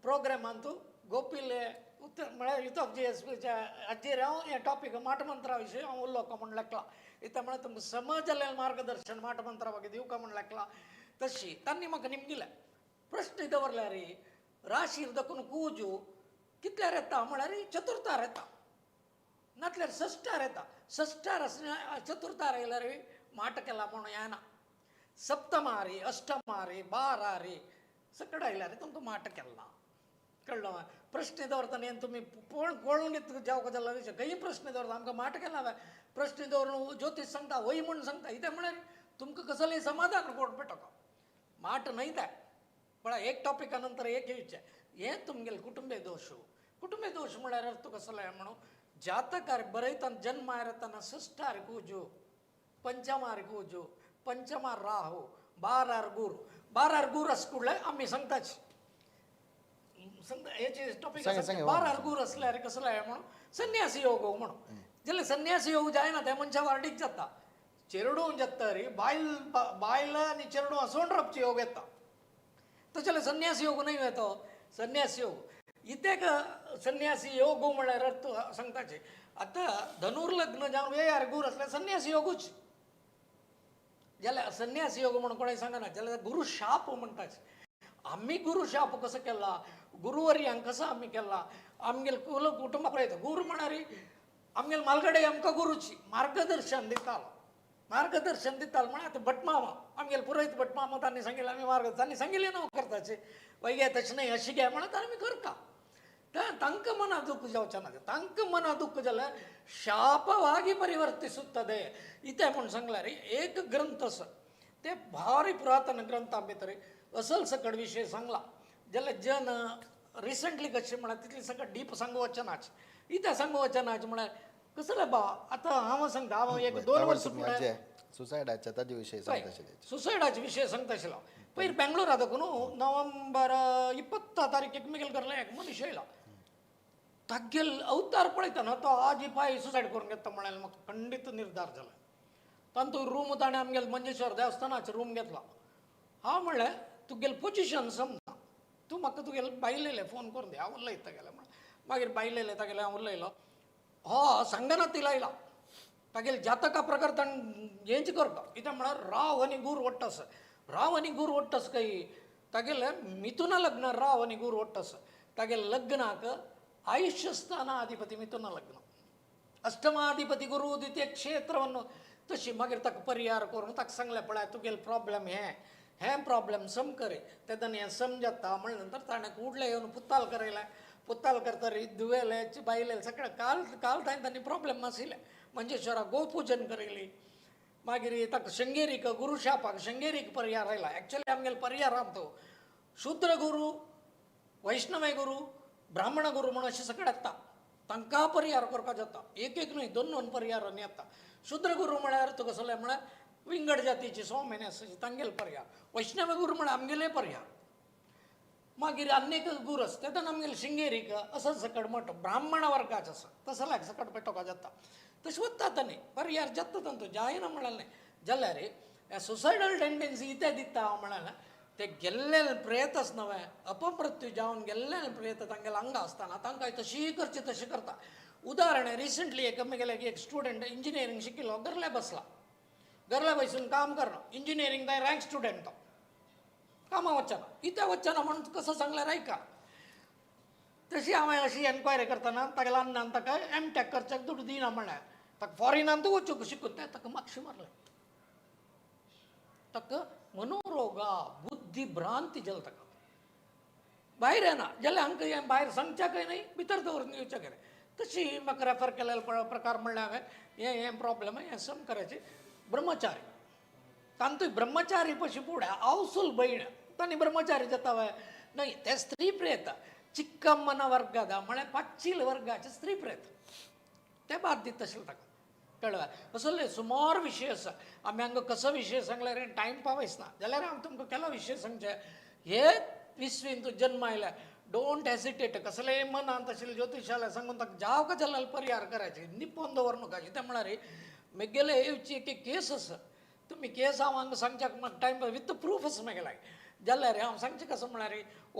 प्रोग्रामांत गोपिले उत्तर म्हळ्यार युथ ऑफ जी एस पीच्या हाजेर हांव हें टॉपीक माटमंत्रा विशयी हांव उलोवका म्हूण लेखला इत्या म्हळ्यार तुमकां समज जाल्यार मार्गदर्शन माटमंत्रा ಬಗ್ಗೆ दिवका म्हूण लेखला तशी तांणी म्हाका निमगिलें प्रश्न दवरल्यार राशीर दाखोवन कुजू कितल्यार येता म्हळ्यार चतुर्थार येता नातल्यार षष्ठार येता षष्ठार आसना चतुर्थार आयल्यार माट केला म्हूण येना सप्तमारी अष्टमारी 12 रे सकड आयल्यार तुमकां माट केला कळ्ळो प्रश्न दवरतना हें तुमी पळोवन कळून घेत जावका जाल्यार विशय खंय प्रश्न दवरता आमकां माट केला प्रश्न दवरून ज्योतिश सांगता वय म्हूण सांगता इतें म्हळ्यार तुमकां कसलें समाधान कोण पेटोका माट न्हय तें पळय एक टॉपिका नंतर एक येवचें हें तुमगेलें कुटुंबे दोश कुटुंबे दोश म्हळ्यार अर्थ कसलो म्हणून जातकार बरयतना जन्म येतना षष्ठार कुजो पंचमार कुजो पंचमार राहु बारार गुरु बारार गुरु आस कुडले आमी सांगताच हेचे टॉपिक बारार गुरु आसल्यार कसलो म्हणून संन्यासी योग म्हणून जाल्यार संन्यासी योग जायना त्या मनशा वार्डीक जाता चेरडूं जाता रे बायल बायल आनी चेरडूं सोंड रावचे योग येता तो जाल्यार संन्यासी योग न्हय येतो संन्यासी योग इतेक संन्यासी योग म्हळ्यार अर्थ सांगताचे आतां धनुर्लग्न जावन वेयार गुरू आसल्यार संन्यासी योगूच जाल्यार संन्यासी योग म्हणून कोणें सांगना जाल्यार गुरू शाप म्हणटाच आमी गुरू शाप कसो केला गुरुवर्यांक कसो आमी केला आमगेले कुल कुटुंबा पळयता गुरू म्हळ्यार आमगेले मालगडे आमकां गुरुची मार्गदर्शन दितालो मार्गदर्शन दितालो म्हळ्यार आतां भटमामा आमगेले पुरोयत भटमामा तांणी सांगिल्लें आमी मार्ग तांणी सांगिल्लें न्हू करताचे वय तशें न्हय अशें घे म्हणून आमी करता तांकां मना दुःख जावचें ना तांकां मना दुःख जाल्यार शापवागी परिवर्तिसुತ್ತದೆ इतें म्हूण सांगल्यार एक ग्रंथ आसा ते भारी पुरातन ग्रंथा भितर असल सकट विशय सांगला जाल्यार जन रिसंटली कशें म्हळ्यार तितलें सगळें डीप सांगू वचनाच इतें सांगू वचनाच म्हळ्यार कसलें बा आतां हांव सांगता हांव एक 2 वर्सां फुडें सुसायडाच्या ताजे विशय सांगता सुसायडाचे विशय सांगता आशिल्लो पयर बेंगलोरा दाखोवन नोव्हेंबर 20 तारीख मिगेल घरला एक मनीस येयला तागेल अवतार पळयतना तो आज पाय सुसायड करून घेता म्हळ्यार म्हाका खंडीत निर्धार जाला तांतू रूम ताणें आमगेले मंजेश्वर देवस्थानाचेर रूम घेतला हांव म्हणलें तुगेलें पोजिशन समजा तूं म्हाका तुगेले बायलेले फोन करून दी हांव उलयता तागेलें म्हणलें मागीर बायलेले तागेलें हांव उलयलो हो सांगना तिला आयला तागेले जातका प्रकार ताणें हेंच करता कितें म्हळ्यार राव आनी गुरू वट्ट आसा राव आनी गुरू वट्ट आसा काय तागेलें मिथुन लग्न राव आनी गुरू वट्ट आसा तागेले लग्नाक आयुष्यस्थानाधिपती मिथुन लग्न अष्टमाधिपती गुरु द्वितीय क्षेत्रವನ್ನು तशी मागीर ताका परिहार करून ताका सांगलें पळय तुगेले प्रॉब्लेम हें हें प्रॉब्लेम सम करे तेन्ना हें समजता म्हणले नंतर ताणें कुडलें येवन पुत्ताल करयलें पुत्ताल करतरी दुवेले बायले सगळें काल काल ताणें तांणी प्रॉब्लेम आशिल्लें मंजेश्वराक गोपूजन करयली मागीर ताका शृंगेरीक गुरुशापाक शृंगेरीक परिहार आयला एक्चुअली आमगेले परिहार आमतो शूद्र गुरू वैष्णव गुरू ब्राह्मण गुरू म्हणून अशें सगळें येता तांकां परिहार करपाक जाता एक एक न्हय दोन दोन परिहारांनी येता शूद्र गुरू म्हळ्यार तुका कसलें म्हळ्यार विंगड जातीचे स्वामी आसा तांगेले परिहार वैष्णव गुरू म्हळ्यार आमगेले परिहार मागीर आनीक गुरू आसा तेन्ना आमगेले शृंगेरीक असो सकट मठ ब्राह्मण वर्गाचो आसा तसल्याक सकट पेटोवपाक जाता तशें वता तांणी परिहार जाता तांचो जायना म्हळ्यार न्हय जाल्यार ह्या सुसायडल टेंडन्सी इतें दिता हांव म्हळ्यार ते गेल्ले प्रेतच नव्हे अपमृत्यू जावन गेल्ले प्रेत तांगेले आंगा आसतना तांकां तशी करची तशी करता उदाहरण रिसंटली एक म्हगेले एक स्टुडंट इंजिनियरींग शिकिल्लो घरल्या बसला घरल्या बसून काम करना इंजिनियरींग तांय रँक स्टुडंट तो कामां वचना इतें वचना म्हणून कसो सांगल्यार आयका तशी हांवें अशी एनक्वायरी करतना तागेल्या अण्णान ताका एम टॅक करच्याक दुडू दिना म्हणल्यार ताका फॉरेनांत वचूंक शिकून तें ताका मातशें मारलें ताका मनोरोगा बुद्धी भ्रांती जाल ताका भायर येना जाल्यार आमकां हें भायर सांगच्याकय न्हय भितर दवरून येवच्याक न्हय तशी म्हाका रेफर केलेले प्रकार म्हणल्यार हांवें हें हें प्रॉब्लेम हें सम करायचें ब्रह्मचारी तांतूय ब्रह्मचारी पशी फुडें आवसूल भयण तांणी ब्रह्मचारी जाता न्हय ते स्त्री प्रेत चिक्कम्मन वर्गाद म्हळ्यार पांचशील वर्गाचे स्त्री प्रेत ते बाद दिता आशिल्ले ताका कळ्ळें असले सुमार विशय आसा आमी हांगा कसो विशय सांगल्यार टायम पावयच ना जाल्यार हांव तुमकां केलो विशय सांगचे हे विस्वीन तूं जन्म आयल्या don't hesitate कसलेय मनांत आशिल्लें ज्योतिशाला सांगून ताका जावका जाल्यार परिहार करायचे निपोवन दवर नाका कितें म्हळ्यार म्हगेले येवची एक केस आसा तुमी केस हांव हांगा सांगच्याक म्हाका टायम विथ प्रूफ आसा म्हगेले जाल्यार हांव सांगचें कसो म्हळ्यार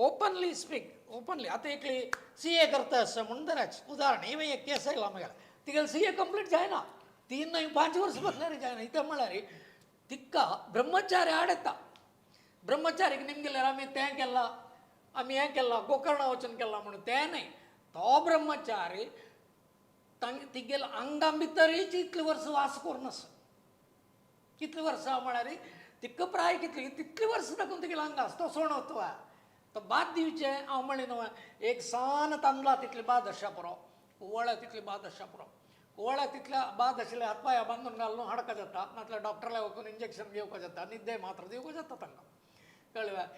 ओपनली स्पीक ओपनली आतां एकली सी ए करता आसा म्हणून धराच उदाहरण ही एक केस आयला म्हगेले तिगेले सी ए कंप्लीट जायना 3 न्हय 5 वर्सां बसल्यार जायना कितें म्हळ्यार तिका ब्रह्मचारी आड येता ब्रह्मचारीक निमगेल्यार आमी तें केलां आमी हें केलां गोकर्णा वचून केलां म्हणून तें न्हय तो ब्रह्मचारी तिगेल्या आंगा भितरच इतलीं वर्सां वास करून आसा कितलीं वर्सां म्हळ्यार तिका प्राय कितली तितलीं वर्सां दाखोवन तिगेल्या आंगा आसा तो सोणो तो बाद दिवचें हांव म्हणलें न्हू एक सान तांदळा तितली बाद आसच्या पुरो, कुवळ्या तितली बाद आसच्या पुरो. कुवळ्या तितल्या बाद आशिल्ले हातपाया बांदून घालून हाडका जाता, नातल्यार डॉक्टरला वचून इंजेक्शन घेवपाक जाता, निद्दे मात्र दिवपाक जाता तांकां. कळ्ळें?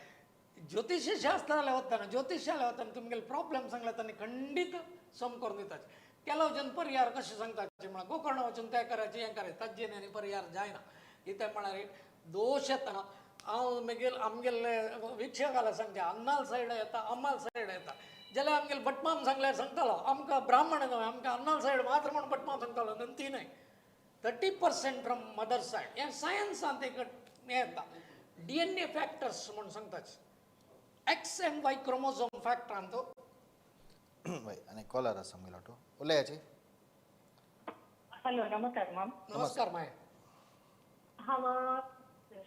ज्योतिष शास्त्राला वतना, ज्योतिषाला वतना तुमगेले प्रॉब्लेम सांगले तांणी खंडीत सम करून दिताचे. ಕೆಲವು जन परिहार कशें सांगताचे म्हळ्यार गोकर्ण वचून तें करायचें हें करायचें, ताजें आनी परिहार जायना. कितें म्हळ्यार दोश येतना हांव मागीर आमगेले वीक्षकाला सांगचें अन्नाल सायड येता, अम्माल सायड येता जाल्यार आमगेले भटमाम सांगल्यार सांगतालो आमकां ब्राह्मण न्हय आमकां अन्नाल सायड मात्र म्हूण भटमाम सांगतालो न्हय ती न्हय. 30% फ्रॉम मदर सायड हें सायन्सान एक हें येता. DNA factors म्हूण सांगताचे, एक्स एंड वाय क्रोमोझोम फॅक्टरान तो. हय, आनी कॉलर आसा आमगेलो ऑटो उलयाची. हॅलो, नमस्कार मॅम. नमस्कार माय. हांव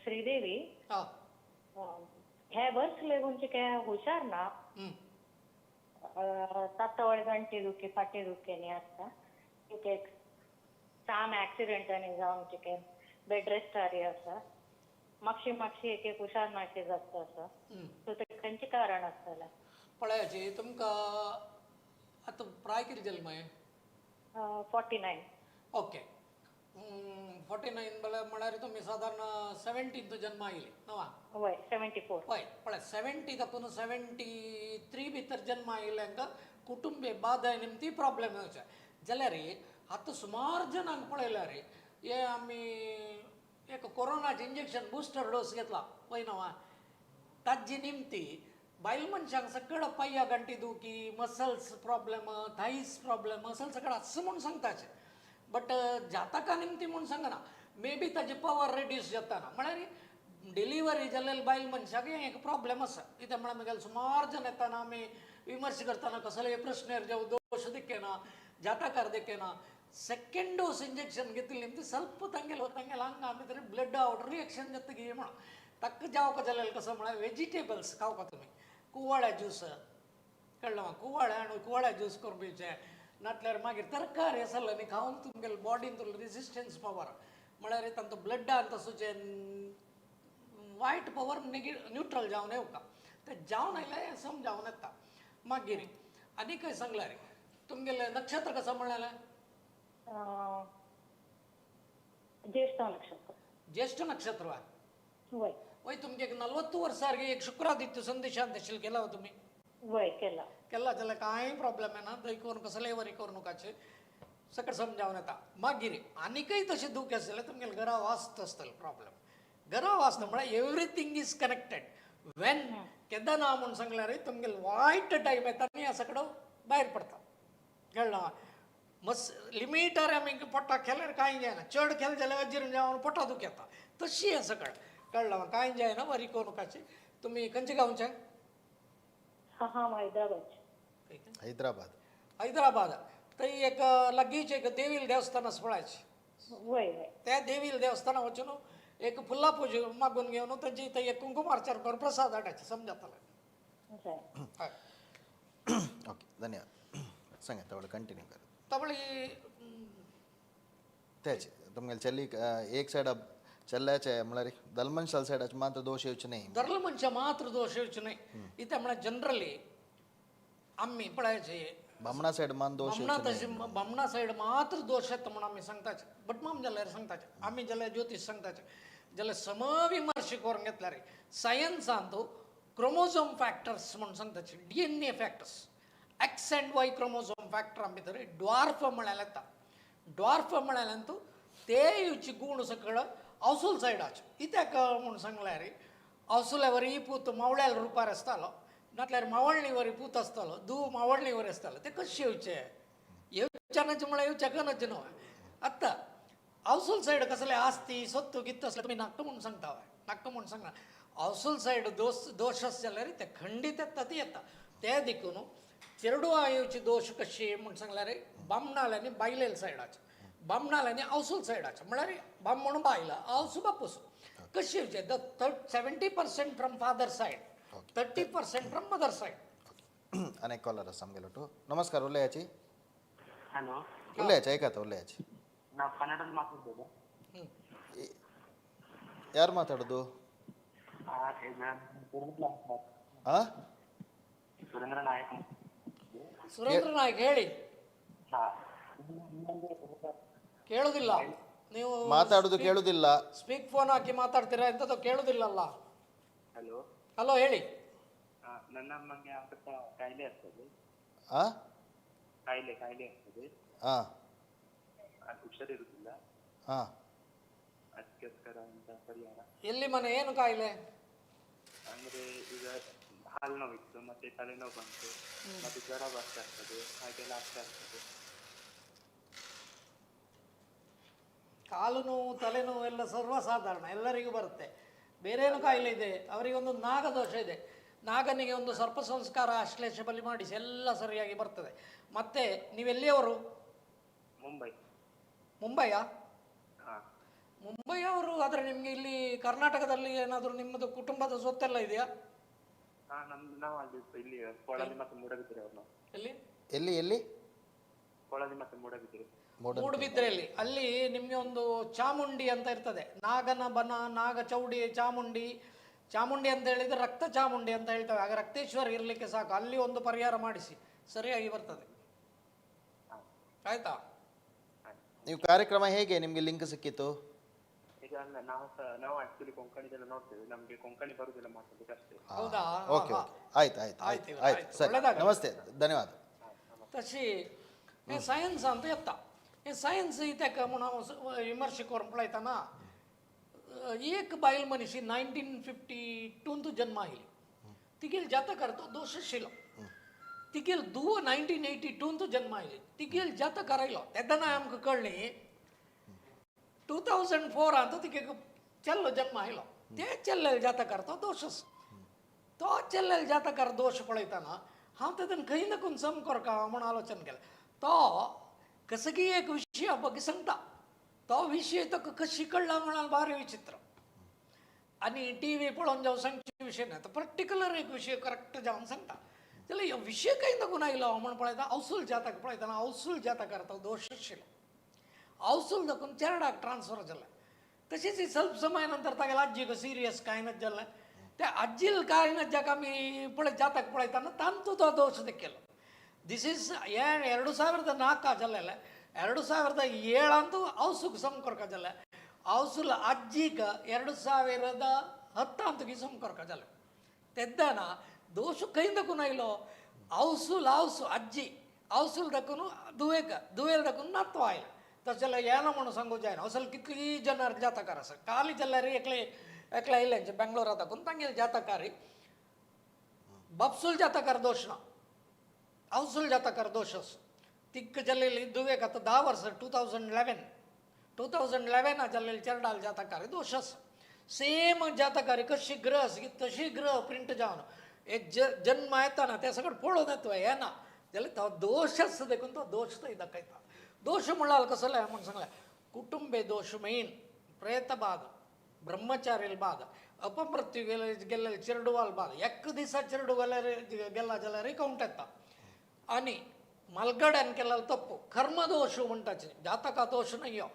श्रीदेवी. हां. हे वर्स लेगून काय हुशार ना, तातवळ गांठी दुखी फाटी दुखी न्ही आसता, एक साम एक्सिडेंटांनी जावन कितें बेड रेस्टारी आसा, मातशी मातशी एक एक हुशार नाशी जाता आसा. सो ते खंयचें कारण आसतलें? पळयाची तुमकां आतां प्राय कितें जालें मागीर? 49. ओके, 49 म्हळ्यार तुमी सादारण 70 जन्मा आयली न्हय? वय 74. हय, पळय 70 तातूंत 73 भितर जन्मा आयिल्ल्यांक कुटुंबे बादाय निमती प्रॉब्लेम येवचे जाल्यार आतां सुमार जणांक पळयल्यार हे आमी एक कोरोनाचें इंजेक्शन बुस्टर डोस घेतला पळय न्हय, ताजी निमती बायल मनशांक सगळं पांया गांठी दुखी, muscles problem, Thais problem, muscle सगळं आसा म्हूण सांगताचे. बट जातका निमती म्हूण सांगना, मे बी ताजी पवर रिड्यूस जाता ना. म्हळ्यार डिलिव्हरी जाल्ले बायल मनशाक हें एक प्रॉब्लेम आसा. कित्याक म्हळ्यार मागीर सुमार जण येताना आमी विमर्श करतना कसलेय प्रश्नेर जावं दोश दिकेना जातकार दिकेना सेकेंड डोस इंजेक्शन घेतिल्ले निमती ಸ್ವಲ್ಪ तांगेलो तांगेल्या आंगा भितर ब्लड आवट रिएक्शन जातकीर म्हणून ताका जावका जाल्यार कसो म्हळ्यार वेजिटेबल्स खावका तुमी, कुवाळ्या ज्यूस कळ्ळें, कुवाळ्या आनी कुवाळ्या ज्यूस करून पिवचें, नातल्यार मागीर तरकारी आसले न्ही खावन तुमगेले बॉडीन तुमगे रेजिस्टन्स पवर म्हळ्यार तांचो ब्लडान तसोचे वायट पवर न्युट्रल जावन येवका, ते जावन आयल्यार समजावन येता. मागीर आनी खंय सांगल्यार तुमगेलें नक्षत्र कसो म्हणलें? ज्येष्ठ नक्षत्र. ज्येष्ठ नक्षत्र वय. वय तुमगे 40 वर्सार एक शुक्रादित्य संदेशान देशील केला तुमी? वय केला. केला जाल्यार कांय प्रॉब्लेम येना, थंय करून कसलेय वरी करूं नाकाचे, सगळें समजावन येता. मागीर आनीकय तशें दुख आसलें जाल्यार तुमगेले घरा वास्त आसतलें प्रॉब्लेम. घरा वास्त म्हळ्यार एवरीथींग is connected. When केन्ना ना म्हूण सांगल्यार तुमगेले वायट टायम येता न्ही ह्या सगळो भायर पडटा. कळ्ळें? मस लिमिटार आमी पोटाक खेल्यार कांय जायना, चड खेल जाल्यार अजीर्ण जावन पोटा दुख येता, तशी हें सगळें. कळ्ळें? कांय जायना, वरी करूं नाकाची. तुमी खंयचे गांवचे? हांव हैदराबाद. हैदराबाद. हैदराबाद थंय एक लागींच एक देवील देवस्थान आसा पळयाचे. वय वय. त्या देवील देवस्थाना वचून एक फुलां पूज मागून घेवन तांची थंय एक कुंकुमार्चन करून प्रसाद हाडायचे, समजातलें. हय. ओके, धन्यवाद. सांगा तवळ कंटिन्यू कर. तवळी तेच तुमगेले चली एक सायडा चल्ल्याचे म्हळ्यार दलमनशाल सायडाचे मात्र दोश येवचे न्ही. दरल मनशा मात्र दोश येवचे न्ही. इत्याक म्हळ्यार जनरली आमी पळयाचे बामणा सायड मान दोश तशें बामणा सायड मात्र दोश येता म्हूण आमी सांगताचे, भटमाम जाल्यार सांगताचे, आमी जाल्यार ज्योतीश सांगताचे. जाल्यार समविमर्श करून घेतल्यार सायन्सान क्रोमोझोम फॅक्टर्स म्हूण सांगताचे, DNA factors, X and Y chromosome factor भितर ड्वार्फ म्हळ्यार येता. ड्वार्फ म्हळ्यार ते येवचे गूण सगळं अवसूल सायडाचे. कित्याक म्हूण सांगल्यार अवसुल्या वरी पूत मावळ्याल रुपार आसतालो, नातल्यार मावळणी वरी पूत आसतालो, दू मावळणी वरी आसतालो, ते कशें येवचे? येवच्यानाचे म्हळ्यार येवच्या न्हय. आतां अवसूल सायड कसले आस्ती सत्तू गित्त आसले तुमी नाका म्हूण सांगता, नाका म्हूण सांगना. अवसूल सायड दोश दोश आस जाल्यार ते खंडीत येता, ती येता. ते देखून चेरडुवां येवची दोश कशी म्हूण सांगल्यार बामणाल आनी बायलेल सायडाचे, बामणाल आनी अवसूल सायडाचे, म्हळ्यार बामण बायल आवसू बापूस कशी येवचे? The 70% from father side, 30% from mother side. आनी एक कॉलर आसा आमगेलो टो. नमस्कार, उलयाची. हॅलो, उलयाची, आयकात उलयाची. ನಾವು ಕನ್ನಡದಲ್ಲಿ ಮಾತಾಡ್ಬೋದು. ಯಾರು ಮಾತಾಡೋದು? ಹಾಂ, ಸುರೇಂದ್ರ ನಾಯಕ್. ಸುರೇಂದ್ರ ನಾಯಕ್ ಹೇಳಿ. ಕೇಳುದಿಲ್ಲ ನೀವು ಮಾತಾಡುದು ಕೇಳುದಿಲ್ಲ. ಸ್ಪೀಕ್ ಫೋನ್ ಹಾಕಿ ಮಾತಾಡ್ತೀರಾ ಎಂತದೋ ಕೇಳುದಿಲ್ಲಲ್ಲ. ಹಲೋ ಹಲೋ ಹೇಳಿ. ನನ್ನ ಅಮ್ಮಂಗೆ ಸ್ವಲ್ಪ ಕಾಯಿಲೆ ಆಗ್ತದೆ. ಕಾಯಿಲೆ ಕಾಯಿಲೆ ಆಗ್ತದೆ, ಹುಷಾರಿರುವುದಿಲ್ಲ, ಅದಕ್ಕೋಸ್ಕರ ಅಂತ ಪರಿಹಾರ. ಎಲ್ಲಿ ಮನೆ, ಏನು ಕಾಯಿಲೆ? ಅಂದ್ರೆ ಈಗ ಹಾಲು ನೋವಿತ್ತು, ಮತ್ತೆ ತಲೆನೋವು ಬಂತು, ಮತ್ತೆ ಜ್ವರ ಬರ್ತಾ ಇರ್ತದೆ, ಹಾಗೆಲ್ಲ ಆಗ್ತಾ ಇರ್ತದೆ. ಕಾಲು ನೋವು ತಲೆನೋವು ಎಲ್ಲ ಸರ್ವಸಾಧಾರಣ, ಎಲ್ಲರಿಗೂ ಬರುತ್ತೆ. ಬೇರೇನು ಕಾಯಿಲೆ ಇದೆ? ಅವರಿಗೊಂದು ನಾಗದೋಷ ಇದೆ. ನಾಗನಿಗೆ ಒಂದು ಸರ್ಪ ಸಂಸ್ಕಾರ ಆಶ್ಲೇಷ ಬಲಿ ಮಾಡಿಸಿ ಎಲ್ಲ ಸರಿಯಾಗಿ ಬರ್ತದೆ. ಮತ್ತೆ ನೀವೆಲ್ಲಿಯವರು? ಮುಂಬೈ. ಮುಂಬೈಯಾ? ಮುಂಬೈಯವರು. ಆದರೆ ನಿಮಗೆ ಇಲ್ಲಿ ಕರ್ನಾಟಕದಲ್ಲಿ ಏನಾದರೂ ನಿಮ್ಮದು ಕುಟುಂಬದ ಸ್ವತ್ತೆಲ್ಲ ಇದೆಯಾ? ಎಲ್ಲಿ ಎಲ್ಲಿ ಎಲ್ಲಿ? ಮೂಡುಬಿದ್ರೆಯಲ್ಲಿ. ಅಲ್ಲಿ ನಿಮಗೆ ಒಂದು ಚಾಮುಂಡಿ ಅಂತ ಇರ್ತದೆ, ನಾಗನ ಬನ, ನಾಗ ಚೌಡಿ, ಚಾಮುಂಡಿ. ಚಾಮುಂಡಿ ಅಂತ ಹೇಳಿದರೆ ರಕ್ತ ಚಾಮುಂಡಿ ಅಂತ ಹೇಳ್ತೇವೆ. ಆಗ ರಕ್ತೇಶ್ವರ ಇರಲಿಕ್ಕೆ ಸಾಕು. ಅಲ್ಲಿ ಒಂದು ಪರಿಹಾರ ಮಾಡಿಸಿ, ಸರಿಯಾಗಿ ಬರ್ತದೆ. ಆಯ್ತಾ? ನೀವು ಕಾರ್ಯಕ್ರಮ ಹೇಗೆ ನಿಮಗೆ ಲಿಂಕ್ ಸಿಕ್ಕಿತ್ತು? ಈಗ ಅಲ್ಲ, ನಾವು ಆಕ್ಚುಲಿ ಕೊಂಕಣಿದೆಲ್ಲ ನೋಡ್ತೇವೆ, ನಮಗೆ ಕೊಂಕಣಿ ಬರುದಿಲ್ಲ ಮಾತಾಡ್ಲಿಕ್ಕೆ ಅಷ್ಟೇ. ಹೌದಾ? ಓಕೆ ಓಕೆ, ಆಯ್ತು ಆಯ್ತು ಆಯ್ತು ಆಯ್ತು, ಸರಿ, ನಮಸ್ತೆ, ಧನ್ಯವಾದ. ತಶಿ ಸೈನ್ಸ್ ಅಂತ ಎತ್ತ हे सायन्स इत्याक म्हूण हांव विमर्श करून पळयतना एक बायल मनीस 1952 जन्म आयली, तिगेल जातकार तो दोश आशिल्लो. तिगेल धुव 1982 जन्म आयली, तिगेल जातकार आयलो. तेन्ना आमकां कळ्ळें 2004 तिगे चेल्लो जन्म आयलो. ते चेल्लेल जातकार तो दोश आसा. तो चेल्लेल जातकार दोश पळयतना हांव तेतून खंय ना खंय सम करका म्हूण आलोचन केलें. तो कसकी एक विषय ಬಗ್ಗೆ सांगता, तो विषय तो कशी कळला म्हणाल भारी विचित्र. आनी टी व्ही पळोवन जावं सांगचे विषय ना, तो पर्टिक्युलर एक विषय करेक्ट जावन सांगता. जाल्यार ह्यो विषय खंय दाखून आयलो म्हूण पळयता हौसूल जातक पळयतना हौसूल जातकार तो दोश आशिल्लो. हौसूल दाखून चेरडाक ट्रान्सफर जालें. तशेंच स्वल्प समय नंतर तागेले आज्जीक सिरियस कांय ना जालें. त्या आज्जील कांय ना जाका आमी पळय जातक पळयतना तांतू तो दोश केलो. This is 2004 जालें, 2007 ಹೌಸುಗೆ ಸಂಪರ್ಕ ಜಾಲೆ, ಹೌಸುಲ ಅಜ್ಜಿಗ 2010 ಸಂಪರ್ಕ ಜಾಲೆ. ತೆದ್ದಾನ ದೋಷ ಕೈಂದಕ್ಕೂ ಇಲ್ಲೋ ಹೌಸುಲ್ ಹೌಸು ಅಜ್ಜಿ ಹೌಸುಲ್ ದಕ್ಕೂ ದುವೇಕ ದುವೇಲ್ ದಕ್ಕೂ ನತ್ವ ಆಯ್ಲ. तशें येना म्हणून सांगू जायना. असल कितली जनार जातकार आसा, काली जाल्यार एकले एकले आयले बेंगलोरा दाखून तांगेले जातकारी बापसूल जातकार दोश ना, हौसूल जातकार दोश आसा. तिक्क जाल्लेली दुवेक आतां 10 वर्सां 2011 जाल्लेली चेरडाल जातकारी दोश आसा. सेम जातकारी कशी ग्रह आसा की तशी ग्रह प्रिंट जावन एक जन्म येताना ते सगळें पळोवन येता येना जाल्यार तो दोश आसा देखून तो दोश थंय दाखयता. दोश म्हणल्यार कसलें म्हूण सांगलें, कुटुंबे दोश मेन, प्रेत बाद, ब्रह्मचारील बाद, अपमृत्यू गेल्ले चेरडुवाल बाद. एक दिसा चेरडू गेला जाल्यार काउंट येता. आनी मलगड्यान केलेलो तप्पु कर्मदोष म्हणटाचे, जातका दोश न्हय हो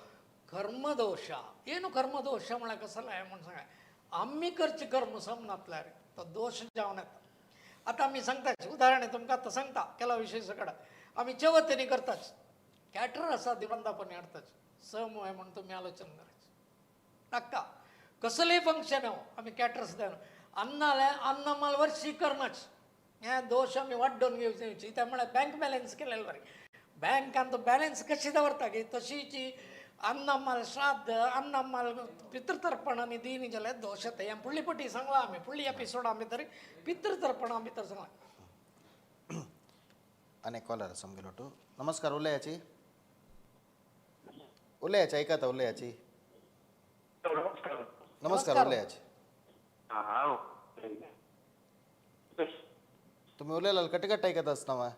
कर्मदोश. ಏನು कर्मदोष म्हळ्यार कसलें म्हूण सांगा, आमी करचें कर्म समनातल्यार तो दोश जावन येता. आतां आमी सांगता उदाहरण तुमकां आतां सांगता केला विशय सकट आमी चवथीनी करताच कॅटर आसा दिवंदापणी हाडटाच सम म्हूण तुमी आलोचन करायचें नाका. कसलेय फंक्शन हो आमी कॅटर्स दिना अन्नाले अन्न माल वर्शी करनाच. हे दोश आमी वाड्डोवन घेवचे. त्या म्हळ्यार बँक बॅलन्स केलेले बरें. बँकान तो बॅलन्स कशी दवरता की तशीची अन्नमाल श्राद्ध अन्नमाल पितृतर्पण आनी दिनी जाल्यार दोश येता. हें फुडली पटी सांगलां आमी फुडली एपिसोडा भितर पितृतर्पणा भितर सांगलां. आनी कॉलर आसा आमगेलो टू. नमस्कार, उलयाची उलयाची आयकता उलयाची. नमस्कार, उलयाची. तुम्ही उलयलाल कटकट ऐकत आसता मा.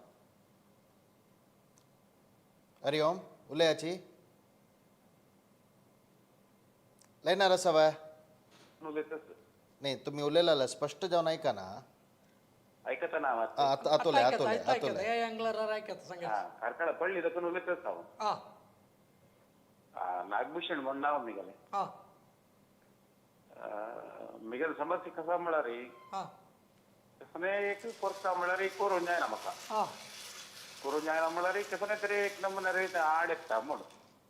हरी ओम, उलयाची लायनार आसा वा? नाही, तुम्ही उलयलाल स्पष्ट जावन ऐका ना. ऐकता ना आतोले आतोले आतोले ಕಾರ್ಕಳ ಪಳ್ಳಿ ದಕ್ಕನ ಉಲೈತಸ್ हांव. नागभूषण म्हण नाव मिगेलें. मिगेले समस्या कसा म्हळ्यार तसलें एक करता म्हळ्यार एक करूंक जायना म्हाका. करूंक जायना म्हळ्यार कसलें तरी एक नमुने आड येता म्हूण.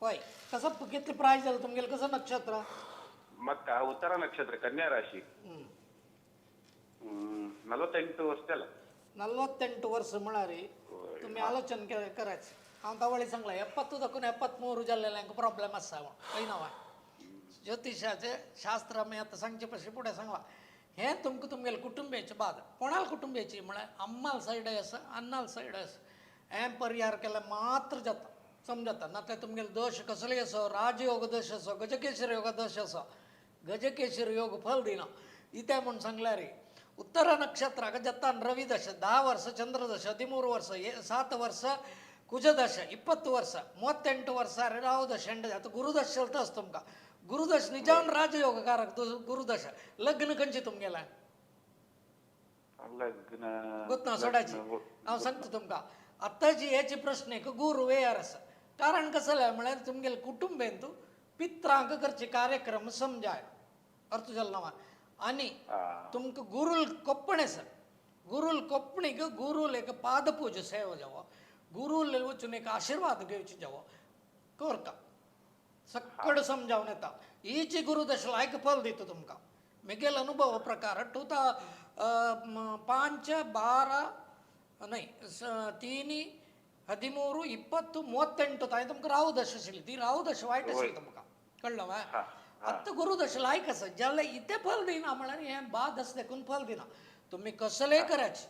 हय, कसं कितले प्राय जालें तुमगेलें, कसं नक्षत्र? म्हाका उत्तरा नक्षत्र, कन्या राशी. 48 वर्ष जालें. 48 वर्ष म्हळ्यार तुमी आलोचन करायचं. हांव तवळी सांगलां 70 दाखून 73 जाल्ल्यांक प्रॉब्लेम आसा म्हूण. हय ना? ज्योतिशाचें शास्त्र आमी आतां सांगचे पशी फुडें सांगलां. हें तुमकां तुमगेलें कुटुंबियाचे बाद. कोणाल कुटुंबियाची म्हळ्यार अम्माल सायड आसा, अन्नाल सायड आसा. हें परिहार केल्यार मात्र जाता, समजता. ना ते तुमगेले दोश कसले आसो, राजयोग दोश आसो, गजकेश्वर योग दोश आसो, गजकेश्वर योग फल दिना इतें म्हूण सांगल्यार. उत्तर नक्षत्राक जत्तान रवी दश, 10 वर्ष चंद्रदಶ, 13 ವರ್ಷ, 7 ವರ್ಷ ಕುಜದಶ, 20 ವರ್ಷ, 38 ವರ್ಷ ರಾಹು ದಶ, ಎಂಡ್ आता गुरुदश चलताच तुमकां. गुरुदश निजान राजयोगकारक गुरुदश. लग्न खंयचें तुमगेलें? लग्न गोतना सोडाची हांव सांगता तुमकां. आतांची हेची प्रश्न एक गुरू वेयार आसा. कारण कसलें म्हळ्यार तुमगेले कुटुंबेंत पित्रांक करचे कार्यक्रम समजाय अर्थ जालो ना. आनी तुमकां गुरूल कोप्पण आसा, गुरूल कोपणीक गुरूल एक पादपूज सेवा जावो, गुरूल वचून एक आशिर्वाद घेवचे जावो करता, सक्कड समजावन येता. हीची गुरुदश लायक फल दिता तुमकां. मेगेल अनुभव प्रकार 5, 12 न्हय 3, 13, 20, 38 तांय तुमकां राहू दश आशिल्ली. ती राहू दश वायट आशिल्ली तुमकां, कळ्ळें वा? आतां गुरुदश लायक आसा जाल्यार इतें फल दिना म्हळ्यार हें बाद आसा देखून फल दिना. तुमी कसलेंय करायचें,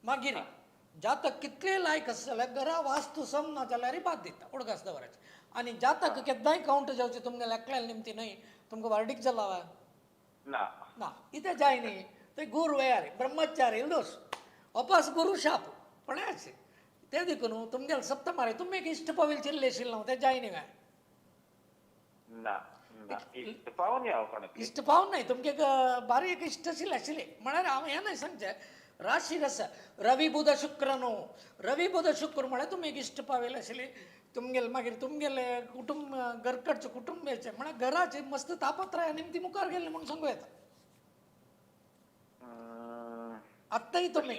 मागीर जातक कितलें लायक आसा जाल्यार घरा वास्तू सम ना जाल्यार बाद दिता, उडगास दवराचें. आनी जातक केन्नाय कावंट जावचें तुमगेलें एकल्यान निमती न्हय, तुमकां वार्डीक जाला वा ना ना इतें जाय न्ही. ते गुरू वेयार ब्रह्मचारी दोश अपास गुरू शाप पण अशें तें देखून तुमगेलें सप्तमारे तुमी एक इश्ट पाविल चिल्ले आशिल्लें न्हू, तें जाय न्ही काय? ना इश्ट पावून हांव कोणाक इश्ट पावून न्हय, तुमगे बारीक इश्ट आशिल्लें आशिल्लें म्हळ्यार हांव हें न्हय सांगचें. राशी आसा रवी बुध शुक्र न्हू, रवी बुध शुक्र म्हळ्यार तुमी एक इश्ट पाविल्ले आशिल्ली तुमगेले. मागीर तुमगेले कुटुंब घरकडचें कुटुंबियाचें म्हळ्यार घराचे मस्त तापत्राय निमती मुखार गेल्ले म्हूण सांगू येता. आत्ताय तुमी,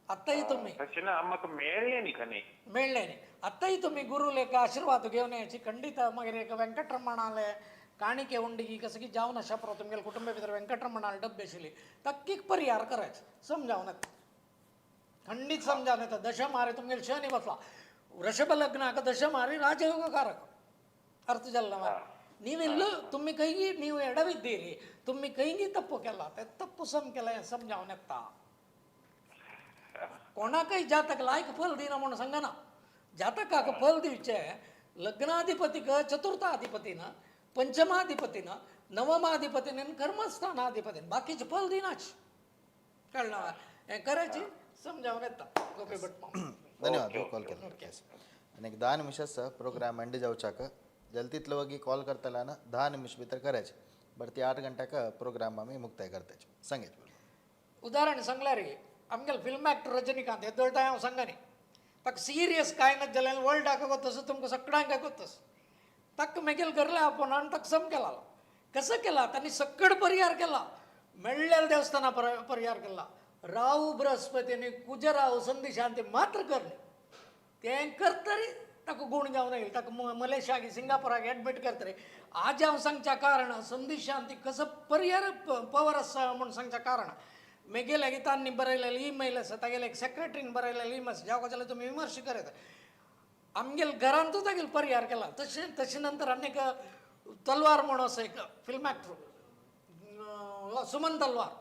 आत्ताय तुमी तशें ना म्हाका मेळ्ळें न्ही खंय, मेळ्ळें न्ही. आत्ताय तुमी गुरूल एक आशिर्वाद घेवन याची खंडीत. मागीर एक वेंकटरमणाले काणिके उंडी कसं की जावन अशा पुरो तुमगेले कुटुंबा भितर वेंकटरमणाले डब्बे आशिल्ली तक्कीक परिहार करायचे समजावन येता, खंडीत समजावन येता. दशमारे तुमगेले शनी बसला, वृषभ लग्नाक ದಶಮಾರಿ ರಾಜಯೋಗಕಾರಕ ಅರ್ಥ ಜಲ್ಲವ. ನೀವೆಲ್ಲೂ ತುಮ್ಮಿ ಕೈಗೆ ನೀವು ಎಡವಿದ್ದೀರಿ, ತುಮ್ಮಿ ಕೈಗೆ ತಪ್ಪು ಕೆಲ್ಲ ತಪ್ಪು ಸಮ್ ಕೆಲ समजावन येता. कोणाकय जातक लायक फल दिना म्हूण सांगना. जातकाक फल दिवचें लग्नाधिपतीक चतुर्थाधिपतीन, पंचमाधिपतीन, नवमाधिपतीन आनी कर्मस्थानाधिपतीन, बाकीचे फल दिनाच. कळ्ळें? हें करायची समजावन येता. गोपी भट, धन्यवाद कॉल केला. आनी एक 10 निमिष आसा प्रोग्राम एंड जावच्याक. जाल्यार तितलो वगी कॉल करतल्यान 10 निमिष भितर करायचे, बरं ती 8 घंट्याक प्रोग्राम आमी मुक्ताय करताचे. सांगेच उदाहरण सांगल्यार आमगेले फिल्म एक्टर रजनीकांत येदोळटाय हांव सांगा न्ही, ताका सिरियस कांय ना जाल्यार वर्ल्डाक वतस तुमकां सगळ्यांक वतस. ताका मेगेल घरले आपोवन आनी ताका सम केला. कसो केला तांणी सक्कड परिहार केला, मेळ्ळेल देवस्थाना परिहार केला. राहू बृहस्पती आनी कुजराहू संधी शांती मात्र करणे तें करतरी ताका गूण जावन येयले. ताका मलेशियाक सिंगापुराक एडमीट करतरी. आज हांव सांगच्या कारण संधी शांती कसो परिहार पवर आसा म्हूण सांगच्या कारण मेगेले तांणी बरयलेले ईमेल आसा, तागेले एक सेक्रेटरीन बरयलेले ईमेल आसा, ज्या जाल्यार तुमी विमर्श करत. आमगेले घरांतूच तागेलो परिहार केला. तशें तशें नंतर आनी एक तलवार म्हूण आसा एक फिल्म एक्टर सुमन तलवार,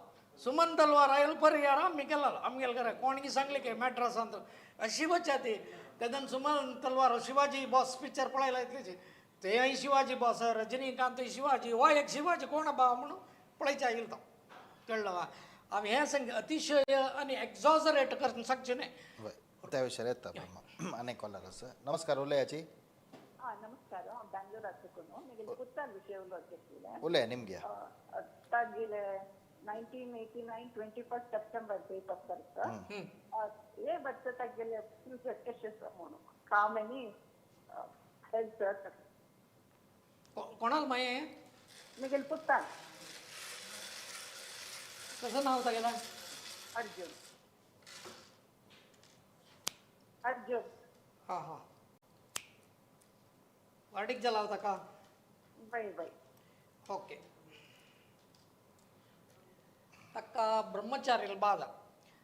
सुमन तलवार आयल परिहार आमी केला आमगेले घरा. कोणगी सांगले की मॅड्रासांत अशी वच्या ती तेन्ना सुमन तलवार शिवाजी बॉस पिक्चर पळयला इतलीची तेय शिवाजी बॉस, रजनीकांत शिवाजी, हो एक शिवाजी कोण बा म्हणून पळयच्या आयिल्लो तो. कळ्ळो वा? हांव हें सांग अतिशय आनी एक्झॉजरेट करून सांगचें न्हय. त्या विशयार येता आनी कॉलर आसा. नमस्कार, उलयाची. नमस्कार, हांव बँगलोराचो. म्हगेले पुतान विशय उलोवचें आशिल्लें. उलया निमग्या. तागेले 1989 21 September date of birth. हे वर्स तागेले फ्युचर कशें आसा म्हणून काम आनी हेल्थ. कोणाल मागीर? म्हगेले पुतान. कसं नाव तागेलें? अर्जुन अर्जुन. हां हां, वाडीक जाला ताका? बाय बाय. ओके, ताका ब्रह्मचारील बादा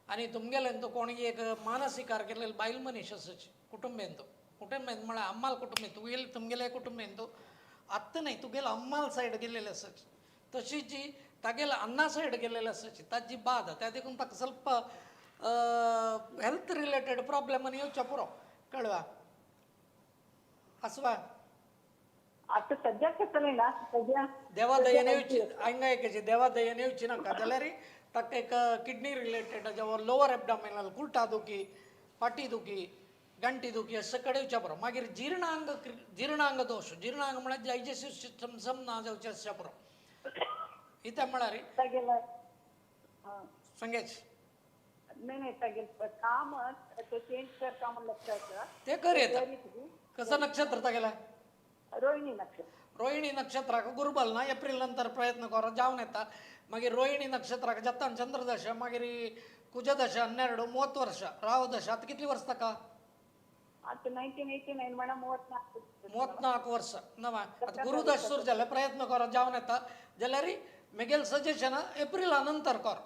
आनी तुमगेलें तो कोणी एक मानसिकार केलेले बायल मनीस आसची कुटुंबेंत. कुटुंबेंत म्हळ्यार अम्माल कुटुंबेंत, तुगेले तुमगेले कुटुंबेंत आत्तां न्हय, तुगेले अम्माल सायड गेल्लेले आसची, तशी जी तागेले अन्ना सायड गेल्लेले आसची ताजी बादा. त्या देखून ताका ಸ್ವಲ್ಪ हेल्थ रिलेटेड प्रॉब्लेम आनी येवच्या पुरो. कळवा आसवा आता सध्या कसं ना, सध्या देवादयेन येवची हांगा एकेची देवादयेन येवची नाका जाल्यार ताका एक किडनी रिलेटेड जेव्हा लोवर एबडामिनल कुलटा दुखी, फाटी दुखी, गांठी दुखी अशें कडेन येवच्या पुरो. मागीर जीर्णांग जीर्णांग दोश, जीर्णांग म्हळ्यार डायजेस्टीव सिस्टम सम ना जावचें आसच्या पुरो. इतें म्हळ्यार सांगेच नाही नाही, तागेले काम ते चेंज करता म्हण लक्षात ते कर येता. कसं नक्षत्र तागेलें? रोहिणी नक्षत्र. रोहिणी नक्षत्राक गुरुबल ना, एप्रिल नंतर प्रयत्न कर जावन येता. मागीर रोहिणी नक्षत्राक जाता चंद्रदशा, मागीर कुजदशा 12 30 वर्ष, राहु दशा. आतां कितली वर्स ताका? आतां 1989 म्हणा 34. 34 वर्ष नवा. आतां गुरुदश सुरू जालें, प्रयत्न कर जावन येता. जाल्यार मेगेल सजेशन एप्रिला नंतर कर.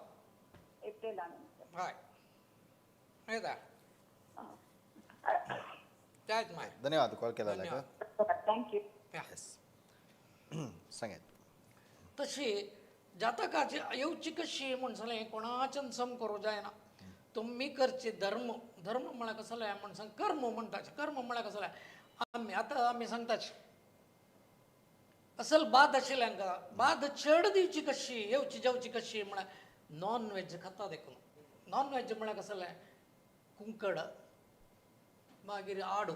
एप्रिला नंतर हय येता. धन्यवाद कॉल केला. Thank you. सांगात. तशी जातकाची येवची कशी म्हण सांगलें कोणाच्यान सम करूं जायना. तुमी करचे धर्म, धर्म म्हळ्यार कसलें म्हण सांग, कर्म म्हणटाचे. कर्म म्हळ्यार कसलें आमी आतां आमी सांगताचे असल बाद आशिल्ल्यांका बाद चड दिवची कशी, येवची जेवची कशी म्हळ्यार नॉन वेज खाता देखून. नॉन वेज म्हळ्यार कसलें कुंकड, मागीर आडू.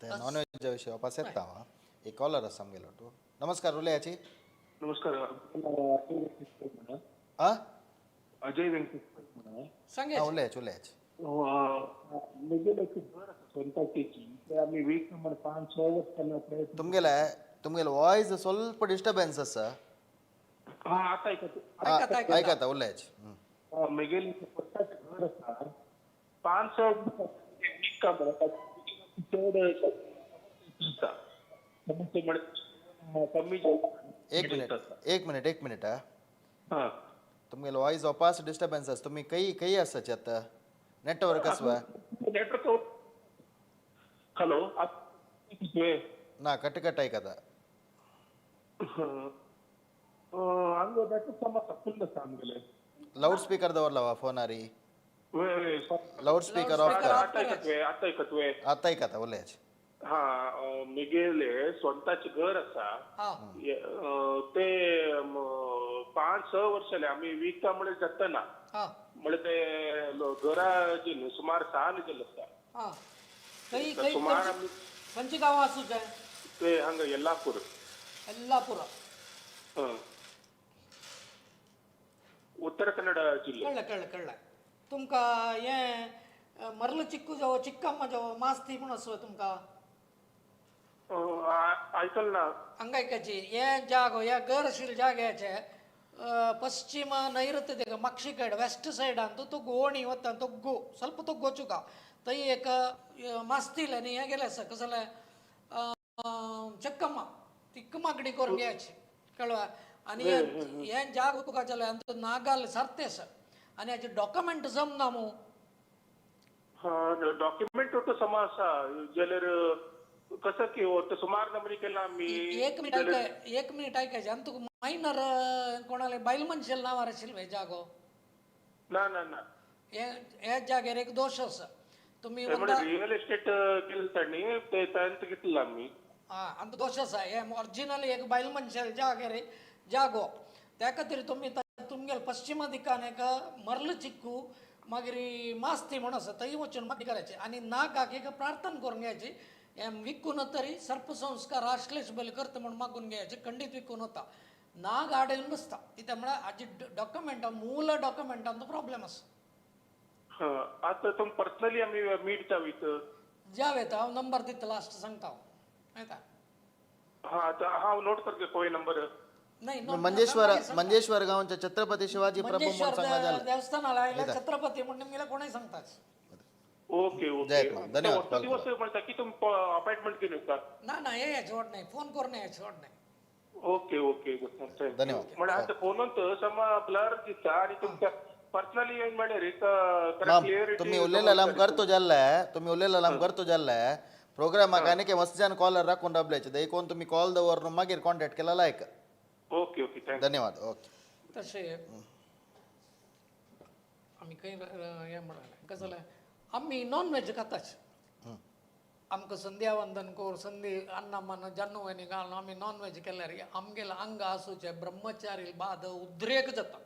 ते नॉन वेजा विशयी वापस येता हांव. एक कॉलर आसा आमगेलो तूं. नमस्कार, उलयाची. नमस्कार. अजय वेंकटेश. सांगे. उलयाच उलयाच. आमी वीक नंबर 5-6 वर्सां प्रयत्न. तुमगेले तुमगेले वॉयस ಸ್ವಲ್ಪ ಡಿಸ್ಟರ್बೆನ್स आसा. आतां आयकता आयकता उलयाच. म्हगेलें स्वताचें घर आसा, 5-6 चड कमी. एक मिनिट एक मिनिट एक मिनिट. हा, तुमगेलो वॉयस वापस डिस्टर्बन्स आसा. तुमी खंय खंय आसाची आतां? नेटवर्क आसा? नेटवर्क. हॅलो ना, कट कट आयकता. हांगा नेटवर्क सम आसा, फुल आसा आमगेलें. लाउड स्पीकर दवरला फोनारी? लाउड स्पीकर ऑफ कर. आतां आयकतवे? आतां आयकता उलयाच. हा, म्हगेलें स्वताचें घर आसा ते 5-6 वर्स जाले आमी विकता म्हळ्यार जातना, म्हळ्यार ते घरा जे सुमार 6 गेल्ले आसा. सुमार खंयच्या गांवां आसूं जाय ते? हांगा येल्लापूर. येल्लापूर, उत्तर कन्नड जिल्लो. कळ्ळें कळ्ळें कळ्ळें. तुमकां हें मर्ल चिक्कू जावं चिक्कम्मा जावं मास्ती म्हूण आसो तुमकां आयकल ना? हांगा आयकाची हे जागो हे घर आशिल्ले जाग्याचे पश्चिम नैऋत्य दिका माक्षी कडेन वेस्ट सायडान तो गोवणी वता, तोग्गो ಸ್ವಲ್ಪ तोग्गो चुका थंय एक मास्तील आनी हें गेलें आसा कसलें चक्कम्मा तिक्क मागणी करून घ्यायची. कळ्ळें? आनी हें जागो तुका जालें आनी तो नागाल सारतें आसा आनी हाचे डॉक्युमेंट जमना मू. डॉक्युमेंट तो समा आसा जाल्यार कसं की तो सुमार नंबरी केला आमी. एक मिनिट आयकाय, एक मिनिट आयकायचें. आनी तुका मायनर कोणाले बायल मनशेल नांवार आशिल्लें जागो? ना ना ना. हे जाग्यार एक दोश आसा. तुमी रियल एस्टेट केलें तांणी ते तांणी घेतला आमी. आं, आनी दोश आसा. हे ओरिजिनल एक बायल मनशेल जाग्यार जागो, त्या खातीर तुमी तुमगेले पश्चिम दिकान एक मर्ल चिक्कू मागीर मास्ती म्हूण आसा थंय वचून मागणी करायची आनी नागाक एक प्रार्थना करून घ्यायची. हें विकून तरी सर्पसंस्कार आश्लेष बली करता म्हूण मागून घ्यायचे. खंडीत विकून वता, नाग आड येवन बसता. कित्याक म्हळ्यार हाजी डॉक्युमेंटां मूल डॉक्युमेंटांचो प्रॉब्लेम आसा. आतां तुमी पर्सनली आमी मीट जावीत जाव येता. हांव नंबर दिता लास्ट सांगता हांव. येता. हां, आतां हांव नोट करता कोय नंबर. मंजेश्वर मंजेश्वर गांवच्या छत्रपती शिवाजी प्रभू म्हणून सांगला जालें देवस्थानाला छत्रपती म्हणून निमगेले कोणूय सांगताच. ओके ओके, धन्यवाद. दिवस म्हणता की तुम अपॉइंटमेंट घेऊन येता? ना ना, हे याचे नाही, फोन करून याचे नाही. ओके ओके, धन्यवाद. म्हणजे आता फोनांत समा ब्लर दिसता आणि तुमच्या पर्सनली येऊन म्हळ्यार तुम्ही उरलेला लांब करतो जाल्लाय, तुम्ही उरलेला लांब करतो जाल्लाय प्रोग्रामाक आनी के मस्त जाण कॉलर राखून राबल्याचे देखून तुम्ही कॉल दवरून मागीर कॉन्टॅक्ट केला लायक. ओके ओके, thank you, धन्यवाद. ओके, तशें आमी खंय हें म्हणलें कशें जालें, आमी नॉन व्हेज खाताच. आमकां संध्या वंदन कोर संधी अन्ना मन जन्नू आनी घालून आमी नॉन व्हेज केल्यार आमगेले अंग आसूचे ब्रह्मचारी बाद उद्रेक जाता,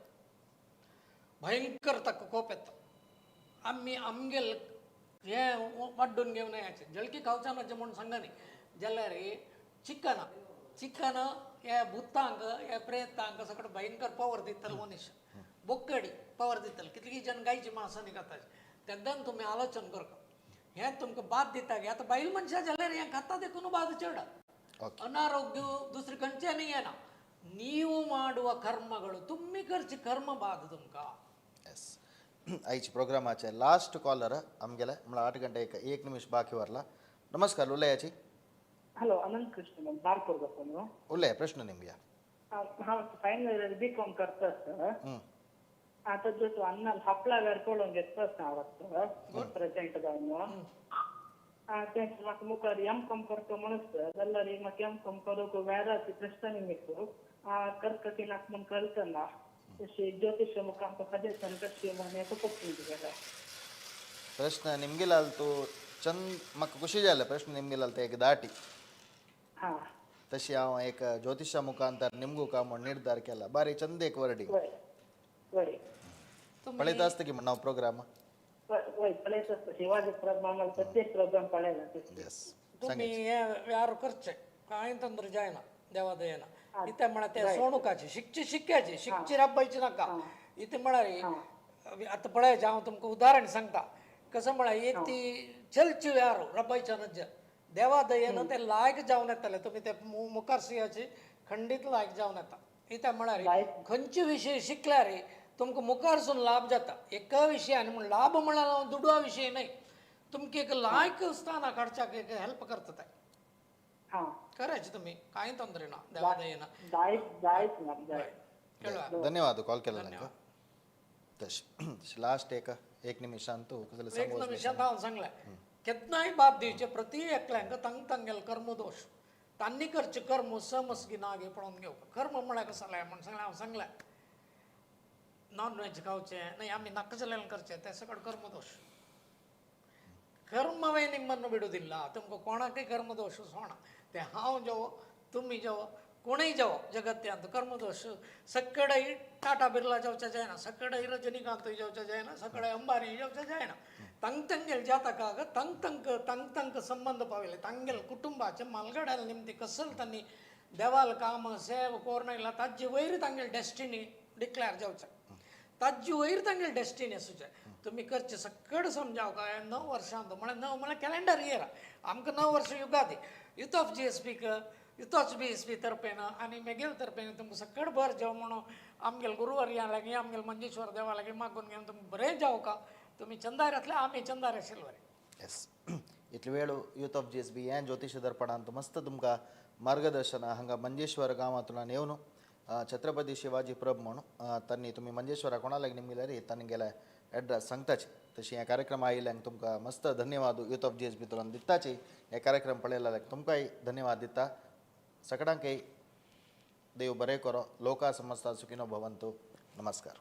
भयंकर ताका कोप येता. आमी आमगेल हें वाड्डून घेवन याचें जळकी खावचा नाचें म्हूण सांगना न्ही, जाल्यार चिकन चिकन हे भुतांक हे प्रेतांक सगळें भयंकर पवर दितले मनीस, बोकडी पवर दितले, कितली जण गायची मांसांनी खाता. तेन्ना तुमी आलोचन करता हें तुमकां बाद दिता. आतां बायल मनशां जाल्यार हें खाता देखून बाद चड ಅನಾರೋಗ್ಯ दुसरे खंयच्यानय येना. ನೀವು ಮಾಡುವ ಕರ್ಮಗಳು तुम्ही करचे कर्म बाद तुमकां. एस, आयच्या प्रोग्रामाचे लास्ट कॉलर आमगेले म्हळ्यार 8 गंटे 1 निमिष बाकी उरला. नमस्कार, उलयाची. हॅलो, अनंत कृष्ण बारकोर. उलय, प्रश्न निमगे. हांव फायनल बी कॉम करता आसता. आतां जो तूं अन्ना हपला वेर पळोवन घेतलो आसता हांव आतां प्रेजेंट जावन. तें म्हाका मुखार एम कॉम करता म्हणून जाल्यार म्हाका एम कॉम करूंक वेराची प्रश्न निमित्त करकटी नाका म्हूण कळतना तशी ज्योतिष मुखार सजेशन कशी म्हण प्रश्न तुगेले. प्रश्न निमगेलाल तूं चंद म्हाका खुशी जालें प्रश्न निमगेलाल ते एक दाटी. हां, तशी हांव एक ज्योतिषा मुखांतर निमगू का म्हूण निर्धार केला. बारी चंद एक वर्डिंग पळयता आसता की म्हण हांव प्रोग्राम शिवाजी प्रोग्राम प्रत्येक प्रोग्राम पळयला. तुमी हें यार करचें कांय तंत्र जायना देवादयेन. इतें म्हळ्यार तें सोणुकाचें शिकचे शिक्याचें शिकचे राबयचें नाका. इतें म्हळ्यार आतां पळयाचें हांव तुमकां उदाहरण सांगता कसं म्हळ्यार एक ती चलची यार रबायच्या नज्ज देवादयेन ते लायक जावन येतले. तुमी ते मुखार सियाची खंडीत लायक जावन येता. इतें म्हळ्यार खंयचे विशय शिकल्यार तुमकां मुखारसून लाभ जाता. एका विशयान म्हूण लाभ म्हळ्यार दुडवा विशय न्हय, तुमकां एक लायक स्थानाक हाडच्याक एक हेल्प करता ते. करायचे तुम्ही कांय ತೊಂದರೆ ना देवादयेन. धन्यवाद कॉल केला तांकां. तशें लास्ट एक एक निमिषान तूं एक निमिषांत हांव सांगलें केन्नाय बाद दिवचें प्रति एकल्यांक तांग तांगेलो कर्मदोश तांणी करचें कर्म समसगी नागे पळोवन घेवप. कर्म म्हळ्यार कसं जालें म्हूण सांगलें हांव सांगलें नॉन व्हेज खावचें न्हय, आमी नाका जाल्यार करचें तें सगळें कर्मदोश. कर्मವೇ ನಿಮ್ಮನ್ನು ಬಿಡುವುದಿಲ್ಲ. तुमकां कोणाकय कर्मदोश सोणा ते हांव जेवो तुमी जेवो कोणूय जेवो जगत्यांत कर्मदोश सकडे टाटा बिर्ला जेवचे जायना, सकडे रजनीकांतूय जेवचे जायना, सकडे अंबानी जेवचे जायना. ತಂಗ್ ತಂಗೆಲ್ ಜಾತಕಾಗ ತಂಗ್ ತಂಕ್ ತಂಗ್ ತಂಕ್ ಸಂಬಂಧ ಪಾವಿಲ್ಲ. ತಂಗೆಲ್ ಕುಟುಂಬಾचे मालगड्याल निमती कसल तांणी देवाल काम सेव कोरना इल्ला ताजे वयर तांगेल डेस्टिनी डिक्लेअर जावचें, ताजे वयर तांगेल डेस्टिनी आसूचें. तुमी करचें सगळें समजाव काय 9 वर्षांत म्हळ्यार 9 म्हळ्यार कॅलेंडर इयर आमकां 9 वर्ष Yugadi. Youth of G S peak youth of B S P तर्फेन आनी मेगेल तर्फेन तुमकां सगळें बरें जेव म्हणून आमगेल गुरुवर्या लागीं आमगेल मंजेश्वर देवा लागीं मागून घेवन तुमकां बरें जावं का. तुमी चंदार आसले आमी चंदार आशिल्ले बरें. एस, इतले वेळ youth of G S B हें ज्योतिश दर्पणांत मस्त तुमकां मार्गदर्शन हांगा मंजेश्वर गांवांतल्यान येवन छत्रपती शिवाजी प्रभ म्हणून तांणी तुमी मंजेश्वरा कोणा लागीं निमगिल्यार तांणी गेले एड्रेस सांगताची. तशी हे कार्यक्रम आयिल्ल्यांक तुमकां मस्त धन्यवाद youth of G S B तुला दिताची. हे कार्यक्रम पळयल्ल्याक तुमकांय धन्यवाद दिता. सगळ्यांकय देव बरें करो. लोका समस्ता सुखिनो भवंतु. नमस्कार.